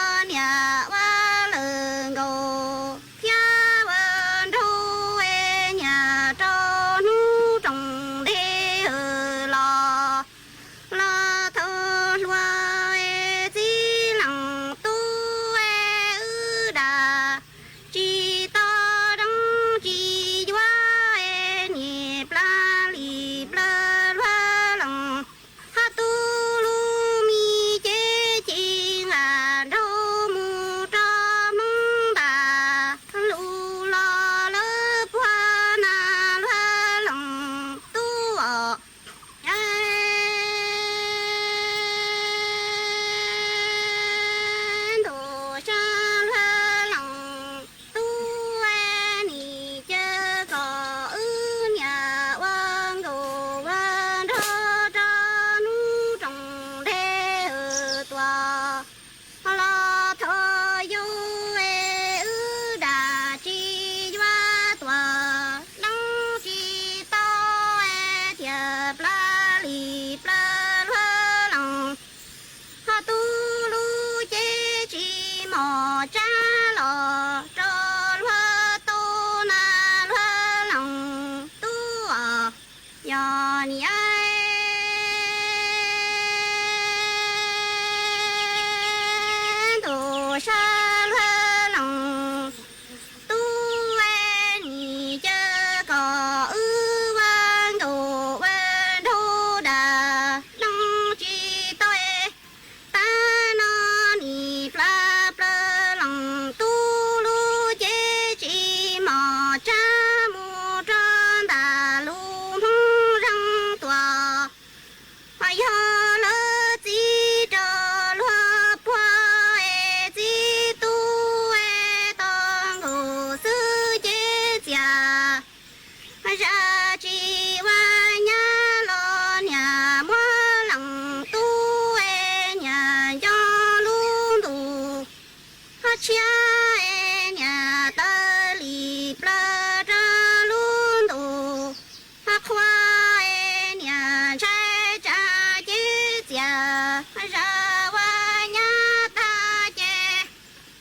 Zaj ua nyab tag ces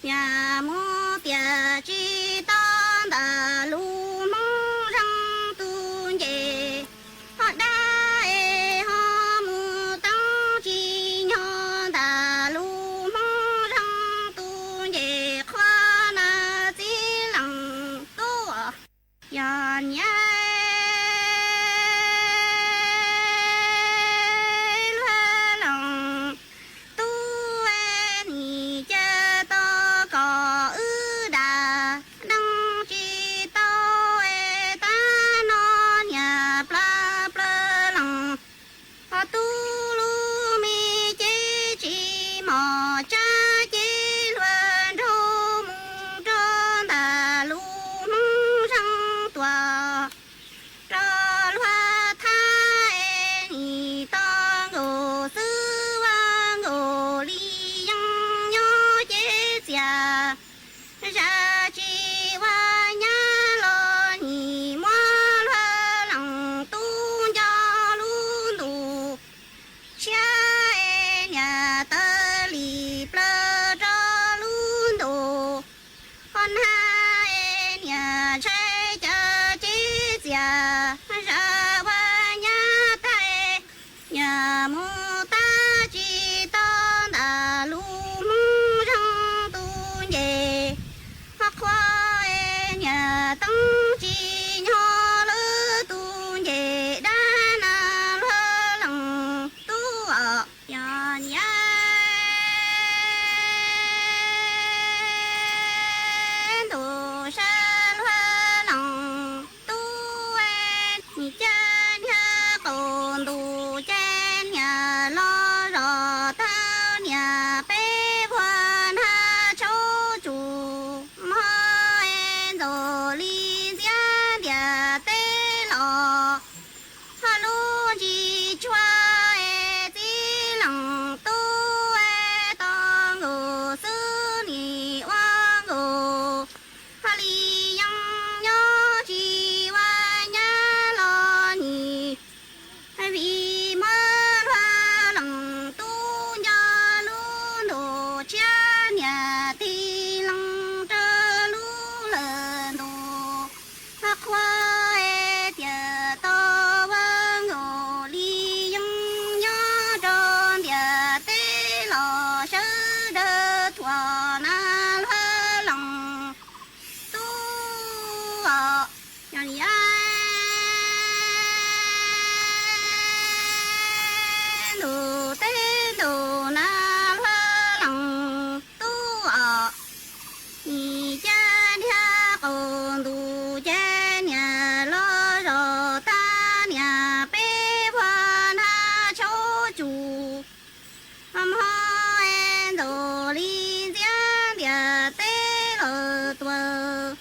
niam mus tiam tsis tau ntawm lub Hmoob Zeej tus ncej. Ho dab es ho mus teeb tsis nyog ntawm lub Hmoob Zeej tus ncej qhua na txiv leej tub. Yog niam luag leej tub, nim caw tau kom wb da deej tsis tau, tab no niam plab plawg leej. Ho tub lub me cev tsis mos tsab ces luag nraug mus rau ntawm lub Hmoob Zeej tuaj rau luag thab es nim tau nkaus xwb ua nkaus li yeej nyob ces txias. Zaj tsis ua nyab los nim muab luag leej tub nco lub ntu tshiab es niam taw li plawg rau lub ntu qhua na es niam ntshai caw ces txias. Zaj ua nyab tag niam mus tab tsis tau ntawm lub Hmoob Zeej tus ncej. Ho qhua es niam teeb tsis nyog lub tus ncej dab na luag leej tub os. Yog niam ntuj sab luag leej tub, nim caij niag qaum ntuj ces niam los zov tau niam peb vuag nag tshaub tsuj, hmo ntxoog li ntxiab ntiaj teb los. Ho lub ntsis tshuaj es txiv leej tub, tau nkaus xwb nim ua nkaus. Ho li yeej nyob tsis ua nyab los nim vim muab luag leej tub nco lub ntu tshiab niam tig leej rau lub lawm ntu. Ho qhua es tiam tau ua nkaus li yeej nyob rau ntiaj teb los sawv daws thuam na luag leej tub os. Yog niam ntuj teb ntuj na luag leej tub os. Nim caij niag qaum ntuj ces niam los zov tau niam peb vuag nag tshaub tsuj, hmo ntxoog li ntxiab ntiaj teb los tuaj.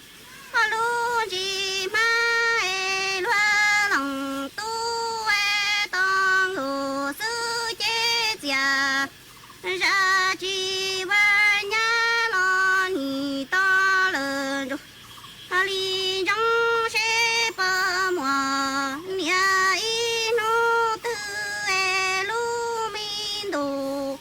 Ho lub ntsis hmab es luag leej tub, tau nkaus xwb ces txias. Zaj tsis ua nyab los nim tau lawm ntsuag. Ho li ntsoov seb pog muam niam ib hnub twg es lub me ntuj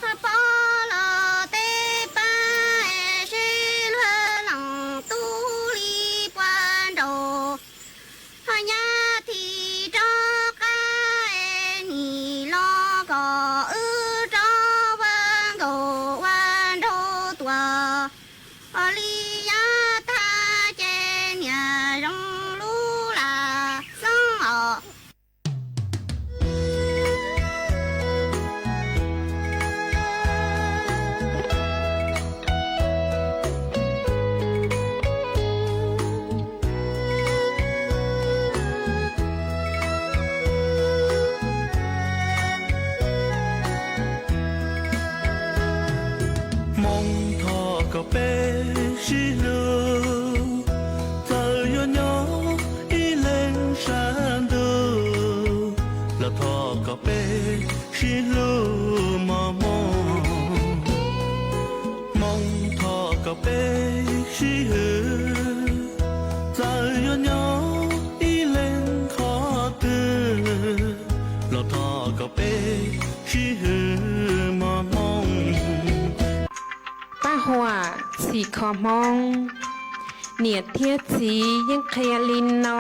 ho pom los tej pab es seb luag leej tub li puas nraug. Ho nyab thim rov qab es nim los kom wb rov ua nkaus ua nraug tuaj. Ho li yav tag ces niam zoo lub lam xeeb os. Hmoob thov kom peb sib hlub, txawm yuav nyob ib leeg sab ntuj los thov kom peb sib hlub mos mos. Hmoob thov kom peb sib hwm, txawm yuav nyob ib leeg qhov twg los thov kom peb sib hwm mos hmoo. Paj huam txhim kho hmoob. Niam thiab txiv yeej qhia li no,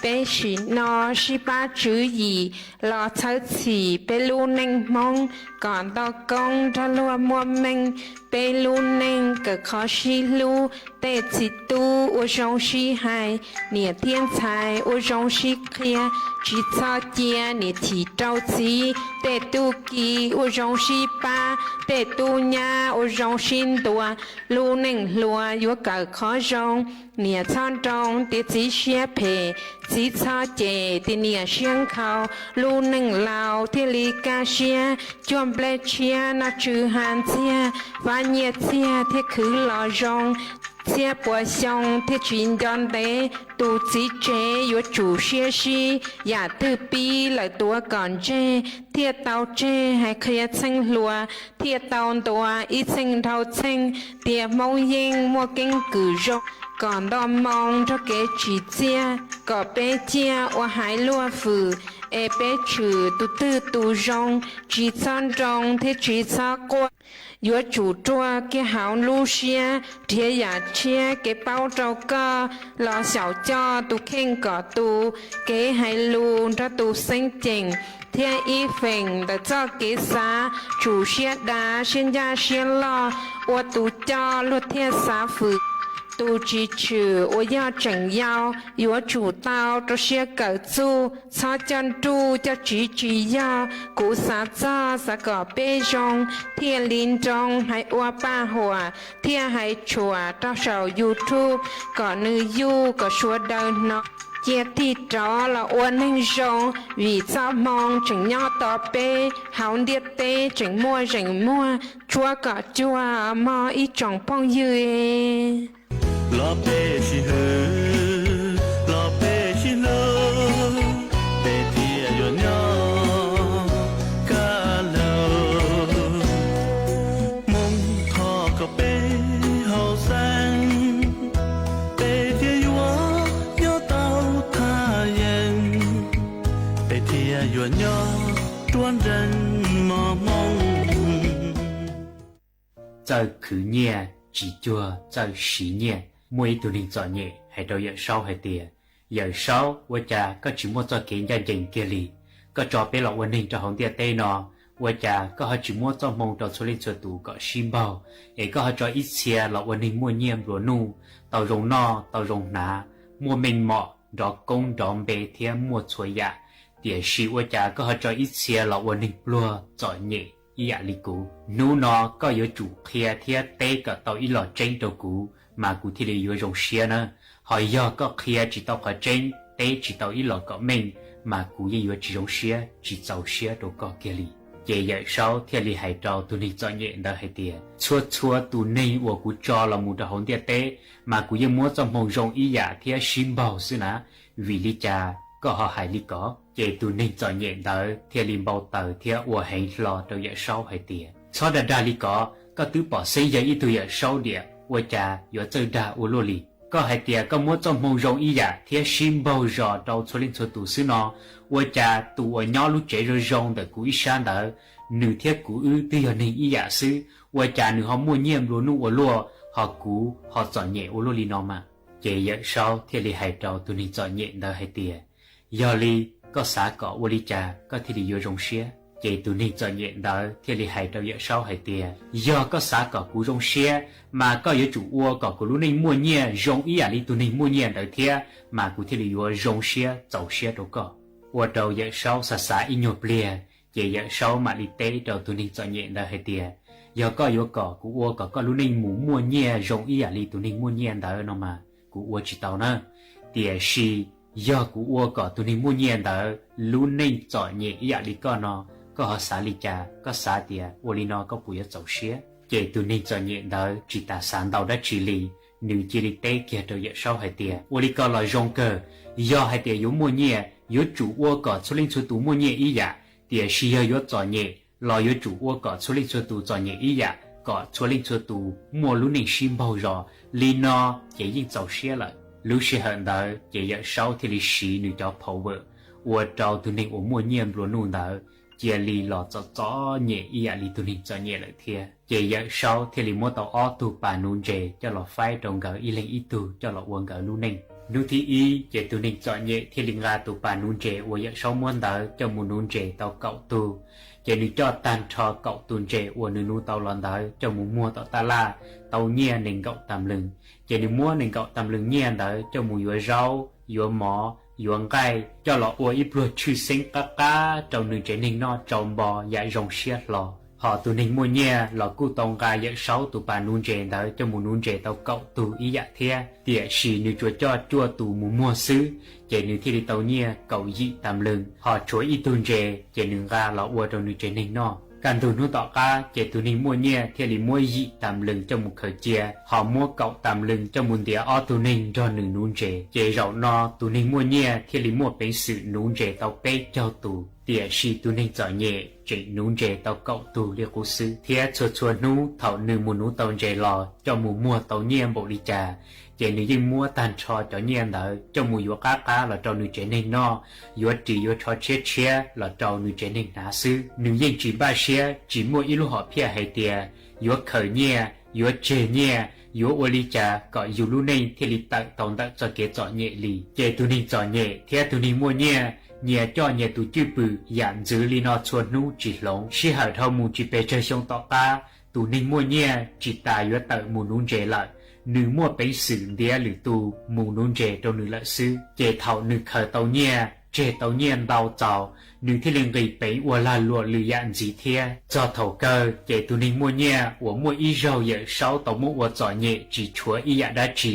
peb sim no sib pab tswv yim los txhawb txhim peb lub neej hmoob kom nto koob nrog luag muaj meej. Peb lub neej kawm qhov sib hlub, tej txiv tub ua zoo sib hais, niam thiab ntxhais ua zoo sib qhia. Tsis txhob cia niam chim rau txiv, tej tub ki ua zoo sib pab, tej tub nyab ua zoo sib ntuas. Lub neej hluas yuav kawm qhov zoo, niam txhob nroo tias txiv siab phem, txiv txhob cem tias niam siab nkhaus. Lub neej laus thiaj li kaj siab, cuaj nplej tshiab noj tsw ha ntxiag, fab nyiaj txiag thiaj khwv los zoo, txhiab puas xyoo thiaj tsis nco ntev. Tus txiv tsev yuav tsum siab sib, yam twg pib lawm tuav kom ntseg, thiaj tau tseg hais qhia txheej hluas, thiaj tau ntuas ib txheej dhau txheej tias hmoob yeej muaj keeb kwm zoo, kom nto moo nrog kev tsim txiaj, kom peb ciaj ua haiv luag fwm, es peb tshwm tus twg tus zoo, tsis txhob nroo thiab tsis txhob quaj. Yuav tsum ruaj kiag hauv lub siab, nrhiav yam tshiab kev paub rau koj, los xyaum coj tus kheej kom tus, kev hais lus nrog tus xeeb ceem, thiab ib feem ntawm txoj kev xav, tsum siab dav siab ncaj siab loj, ua tus coj luag thiaj xav fwm. Tus tsis tshwm uas yog tseem yau, yuav tsum tau rau siab kawm txuj, txhob coj nruj coj tsiv tsis yog. Kuv xav txog xav kom peb zoo, thiaj li nroo hais ua paj huam, thiaj hais tshuam rau saum YouTube, kom nws yuj kom sawv daws hnov, cia tig rov los ua neeg zoo, vim txoj hmoo tseem nyob tos peb hauv ntiaj teb tseem muaj zeem muag, tshuab kom cuag mog ib tsoom phooj ywg. Los peb sib hwm, los peb sib hlub, peb thiaj yuav nyob kaj lug. Hmoob thov kom peb haum xeeb, peb thiaj yuav nyob tau thaj yeeb, peb thiaj yuav nyob ruaj nreeg mos hmoo. Txawj khwv nyiaj tsis cuag txawj siv nyiaj. Muaj ib tug neeg txom nyem hais rau Yawm Saub hais tias, Yawm Saub, ua cas koj tsis muaj txoj kev ncaj ncees kiag li? Koj tso peb los ua neeg rau hauv ntiaj teb no, ua cas koj ho tsis muab txoj hmoo rau txhua leej txhua tus kom sib npaug, es koj ho tso ib txhia los ua neeg muaj nyiaj nplua nuj, tau zoo noj tau zoo hnav, muaj meej mom, nrov koob nrov npe thiab muaj txhua yam, tiam sis ua cas koj ho tso ib txhia los ua neeg pluag txom nyem ib yam li kuv? Hnub no koj yuav tsum qhia thiab teb kom tau ib los tseeb rau kuv, mas kuv thiaj li yuav zoo siab na. Ho yog koj qhia tsis tau qhov tseeb, teb tsis tau ib los kom meej, mas kuv yeej yuav tsis zoo siab, tsis txaus siab rau koj kiag li. Ces Yawm Saub thiaj li hais rau tus neeg txom nyem ntawd hais tias, Txhua txhua tus neeg uas kuv tso los mus rau hauv ntiaj teb, mas kuv yeej muab txoj hmoo zoo ib yam thiab sib npaug xwb na. Vim li cas koj ho hais li ko? Ces tus neeg txom nyem ntawd thiaj li npau taws thiab ua heev hlo rau Yawm Saub hais tias, Txhob dag dag li ko, koj twb pom xeeb yawg ib tug Yawm Saub diam, ua cas yuav txawj dag ua luaj li? Koj hais tias koj muab txoj hmoo zoo ib yam thiab sib npaug zos rau txhua leej txhua tus xwb no, ua cas tus uas nyob lub tsev zoo zoo ntawm kuv ib sab ntawd, nws thiab kuv wb twb yog neeg ib yam xwb, ua cas nws ho muaj nyiaj nplua nuj ua luaj, ho kuv ho txom nyem ua luaj li no mas? Ces Yawm Saub thiaj li hais rau tus neeg txom nyem ntawd hais tias, Yog li, koj xav kom ua li cas koj thiaj li yuav zoo siab? Ces tus neeg txom nyem ntawd thiaj li hais rau Yawm Saub hais tias, Yog koj xav kom kuv zoo siab, mas koj yuav tsum ua kom kuv lub neej muaj nyiaj zoo ib yam li tus neeg muaj nyiaj ntawd thiab, mas kuv thiaj li yuav zoo siab txaus siab rau koj. Ua rau Yawm Saub xav xav ib nyuag pliag, ces Yawm Saub mam li teb rau tus neeg txom nyem ntawd hais tias, Yog koj yuav kom kuv ua kom koj lub neej mus muaj nyiaj zoo ib yam li tus neeg muaj nyiaj ntawd no mas kuv ua tsis tau na. Tiam sis yog kuv ua kom tus neeg muaj nyiaj ntawd lub neej txom nyem ib yam li koj no, koj ho xav li cas? Koj xav tias ua li no koj puas yuav txaus siab? Ces tus neeg txom nyem ntawd tsis tas xav ntau dab tsi li, nws cia li teb kiag rau Yawm Saub hais tias, Ua li ko los zoo kawg. Yog hais tias yuav muaj nyiaj, yuav tsum ua kom txhua leej txhua tus muaj nyiaj ib yam, tiam sis yog yuav txom nyem los yuav tsum ua kom txhua leej txhua tus txom nyem ib yam, kom txhua leej txhua tus muaj lub neej sib npaug zos. Li no ces yeej txaus siab lawm. Lub sij hawm ntawd ces Yawm Saub thiaj li siv nws cov power, ua rau tus neeg uas muaj nyiaj nplua nuj ntawd cia li los txom txom nyem ib yam li tus neeg txom nyem lawm thiab. Ces Yawm Saub thiaj li muab tau ob tug pas nuv ntses coj los faib rau nkawd ib leeg ib tug coj los ua nkawd lub neej. Hnub thib ib ces tus neeg txom nyem thiaj li nqa tus pas nuv ntses uas Yawm Saub muab ntawd coj mus nuv ntses tau kaum tug. Ces nws coj tag nrho kaum tus ntses uas nws nuv tau los ntawd coj mus muag tom taj laj tau nyiaj nees nkaum tas mloog. Ces nws muab nees nkaum tas mloog nyiaj ntawd coj mus yuav zaub, yuav mov, yuav nqaij, coj los ua ib pluag tshwj xeeb qab qab rau nws tsev neeg noj tsau npo yam zoo siab hlo. Hos tus neeg muaj nyiaj los kuj tau nqa Yawm Saub tus pas nuv ntses ntawd coj mus nuv ntses tau kaum tug ib yam thiab, tiam sis nws tsuas coj cuaj tus mus muag xwb, ces nws thiaj li tau nyiaj kaum yim tas mloog. Hos tshuav ib tug ntses ces nws nqa los ua rau nws tsev neeg noj. Kaj ntug hnub tom qab ces tus neeg muaj nyiaj thiaj li muab yim tas mloog coj mus khaws cia, hos muab kaum tas mloog coj mus ntiav ob tug neeg nrog nws nuv ntses. Ces zaum no tus neeg muaj nyiaj thiaj li muaj peev xwm nuv ntses tau peb caug tus, tiam sis tus neeg txom nyem tseem nuv ntses tau kaum tug li qub xwb. Thiab txhua txhua hnub thaum nws mus nuv tau ntses los coj mus muag tau nyiaj npaum li cas, ces nws yeej muab tag nrho cov nyiaj ntawd coj mus yuav qab qab los rau nws tsev neeg noj, yuav ris yuav tsho tshiab tshiab los rau nws tsev neeg hnav xwb. Nws yeej tsis npaj siab, tsis muaj ib lub hom phiaj hais tias yuav khaws nyiaj, yuav tseg nyiaj, yuav ua li cas kom yus lub neej thiaj li tawm tau ntawm txoj kev txom nyem li. Ces tus neeg txom nyem thiab tus neeg muaj nyiaj nyias coj nyias tus cwj pwm yam ntxwv li no txhua hnub tsis hloov. Sij hawm dhau mus tsis pes tsawg xyoo tom qab, tus neeg muaj nyiaj tsis tas yuav tawm mus nuv ntses lawm, nws muaj peev xwm ntiav lwm tus mus nuv ntses rau nws lawm xwb. Ces thaum nws khaws tau nyiaj, tseg tau nyiaj ntau txaus, nws thiaj li nqis peev ua lag luam lwm yam ntxiv thiab. Txog thaum kawg ces tus neeg muaj nyiaj uas muaj ib zaug Yawm Saub tau muab ua txom nyem tsis tshuav ib yam dab tsi,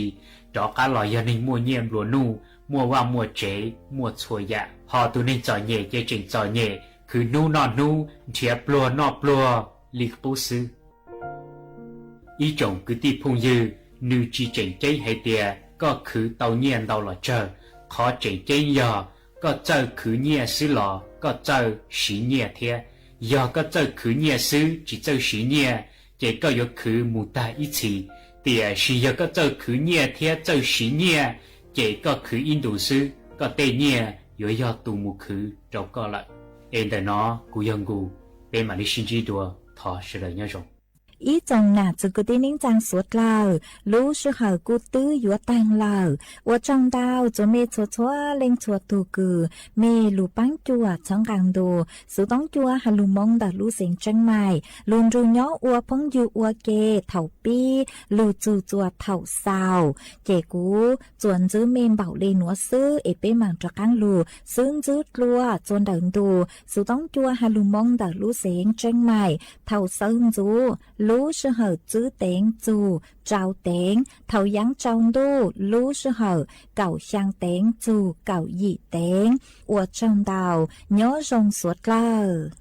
rov qab los yog neeg muaj nyiaj nplua nuj, muaj vaj muaj tsev, muaj txhua yam. Hos tus neeg txom nyem ces tseem txom nyem, khwv hnub noj hnub, nrhiav pluag noj pluag li qub xwb. Ib tsoom kwv tij phooj ywg, nws tsis tseem ceeb hais tias koj khwv tau nyiaj ntau los tsawg, qhov tseem ceeb yog koj txawj khwv nyiaj xwb los koj txawj siv nyiaj thiab. Yog koj txawj khwv nyiaj xwb tsis txawj siv nyiaj, ces koj yuav khwv mus tag ib txhis. Tiam sis yog koj txawj khwv nyiaj thiab txawj siv nyiaj, ces koj khwv ib ntus xwb, koj tej nyiaj yuav yog tus mus khwv rau koj lawm. Es ntawm no kuv yog Nkus, peb mam li sib ntsib dua, thov sawv daws nyob zoo. Ib tsoom nam txiv kwv tij neej tsaa suav dlawg, lub sij hawm kuj twb yuav taag lawm. Ua tsaug ntau txuas mej txhua txhua leej txhua tug kws mej lug paab cuam txhawb nqaa ntu Xuv Toob Cua has lug Moob ntawm lub xeev Tseeb Maim lug nrug nyob ua phooj ywg ua ke thaum pib lug txug txuas thaum xaus. Ces kuv txuas ntxwb mej npaum le nuav xwb es peb maam rov qaab lug xwb ntxwb dlua txuas ntawm ntu Xuv Toob Cua has lug Moob ntawm lub xeev Tseeb Maim thaum sawv ntxuv lub sij hawm tsib teev txug rau teev, thaum yaav tsaus ntuj lub sij hawm kaum xyaa teev txug kaum yim teev. Ua tsaug ntau, nyob zoo suav dlawg.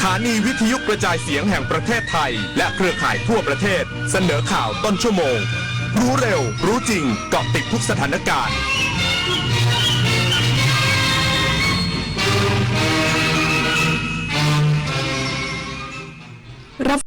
สถานีวิทยุกระจายเสียงแห่งประเทศไทย และเครือข่ายทั่วประเทศ เสนอข่าวต้นชั่วโมง รู้เร็ว รู้จริง เกาะติดทุกสถานการณ์ รับ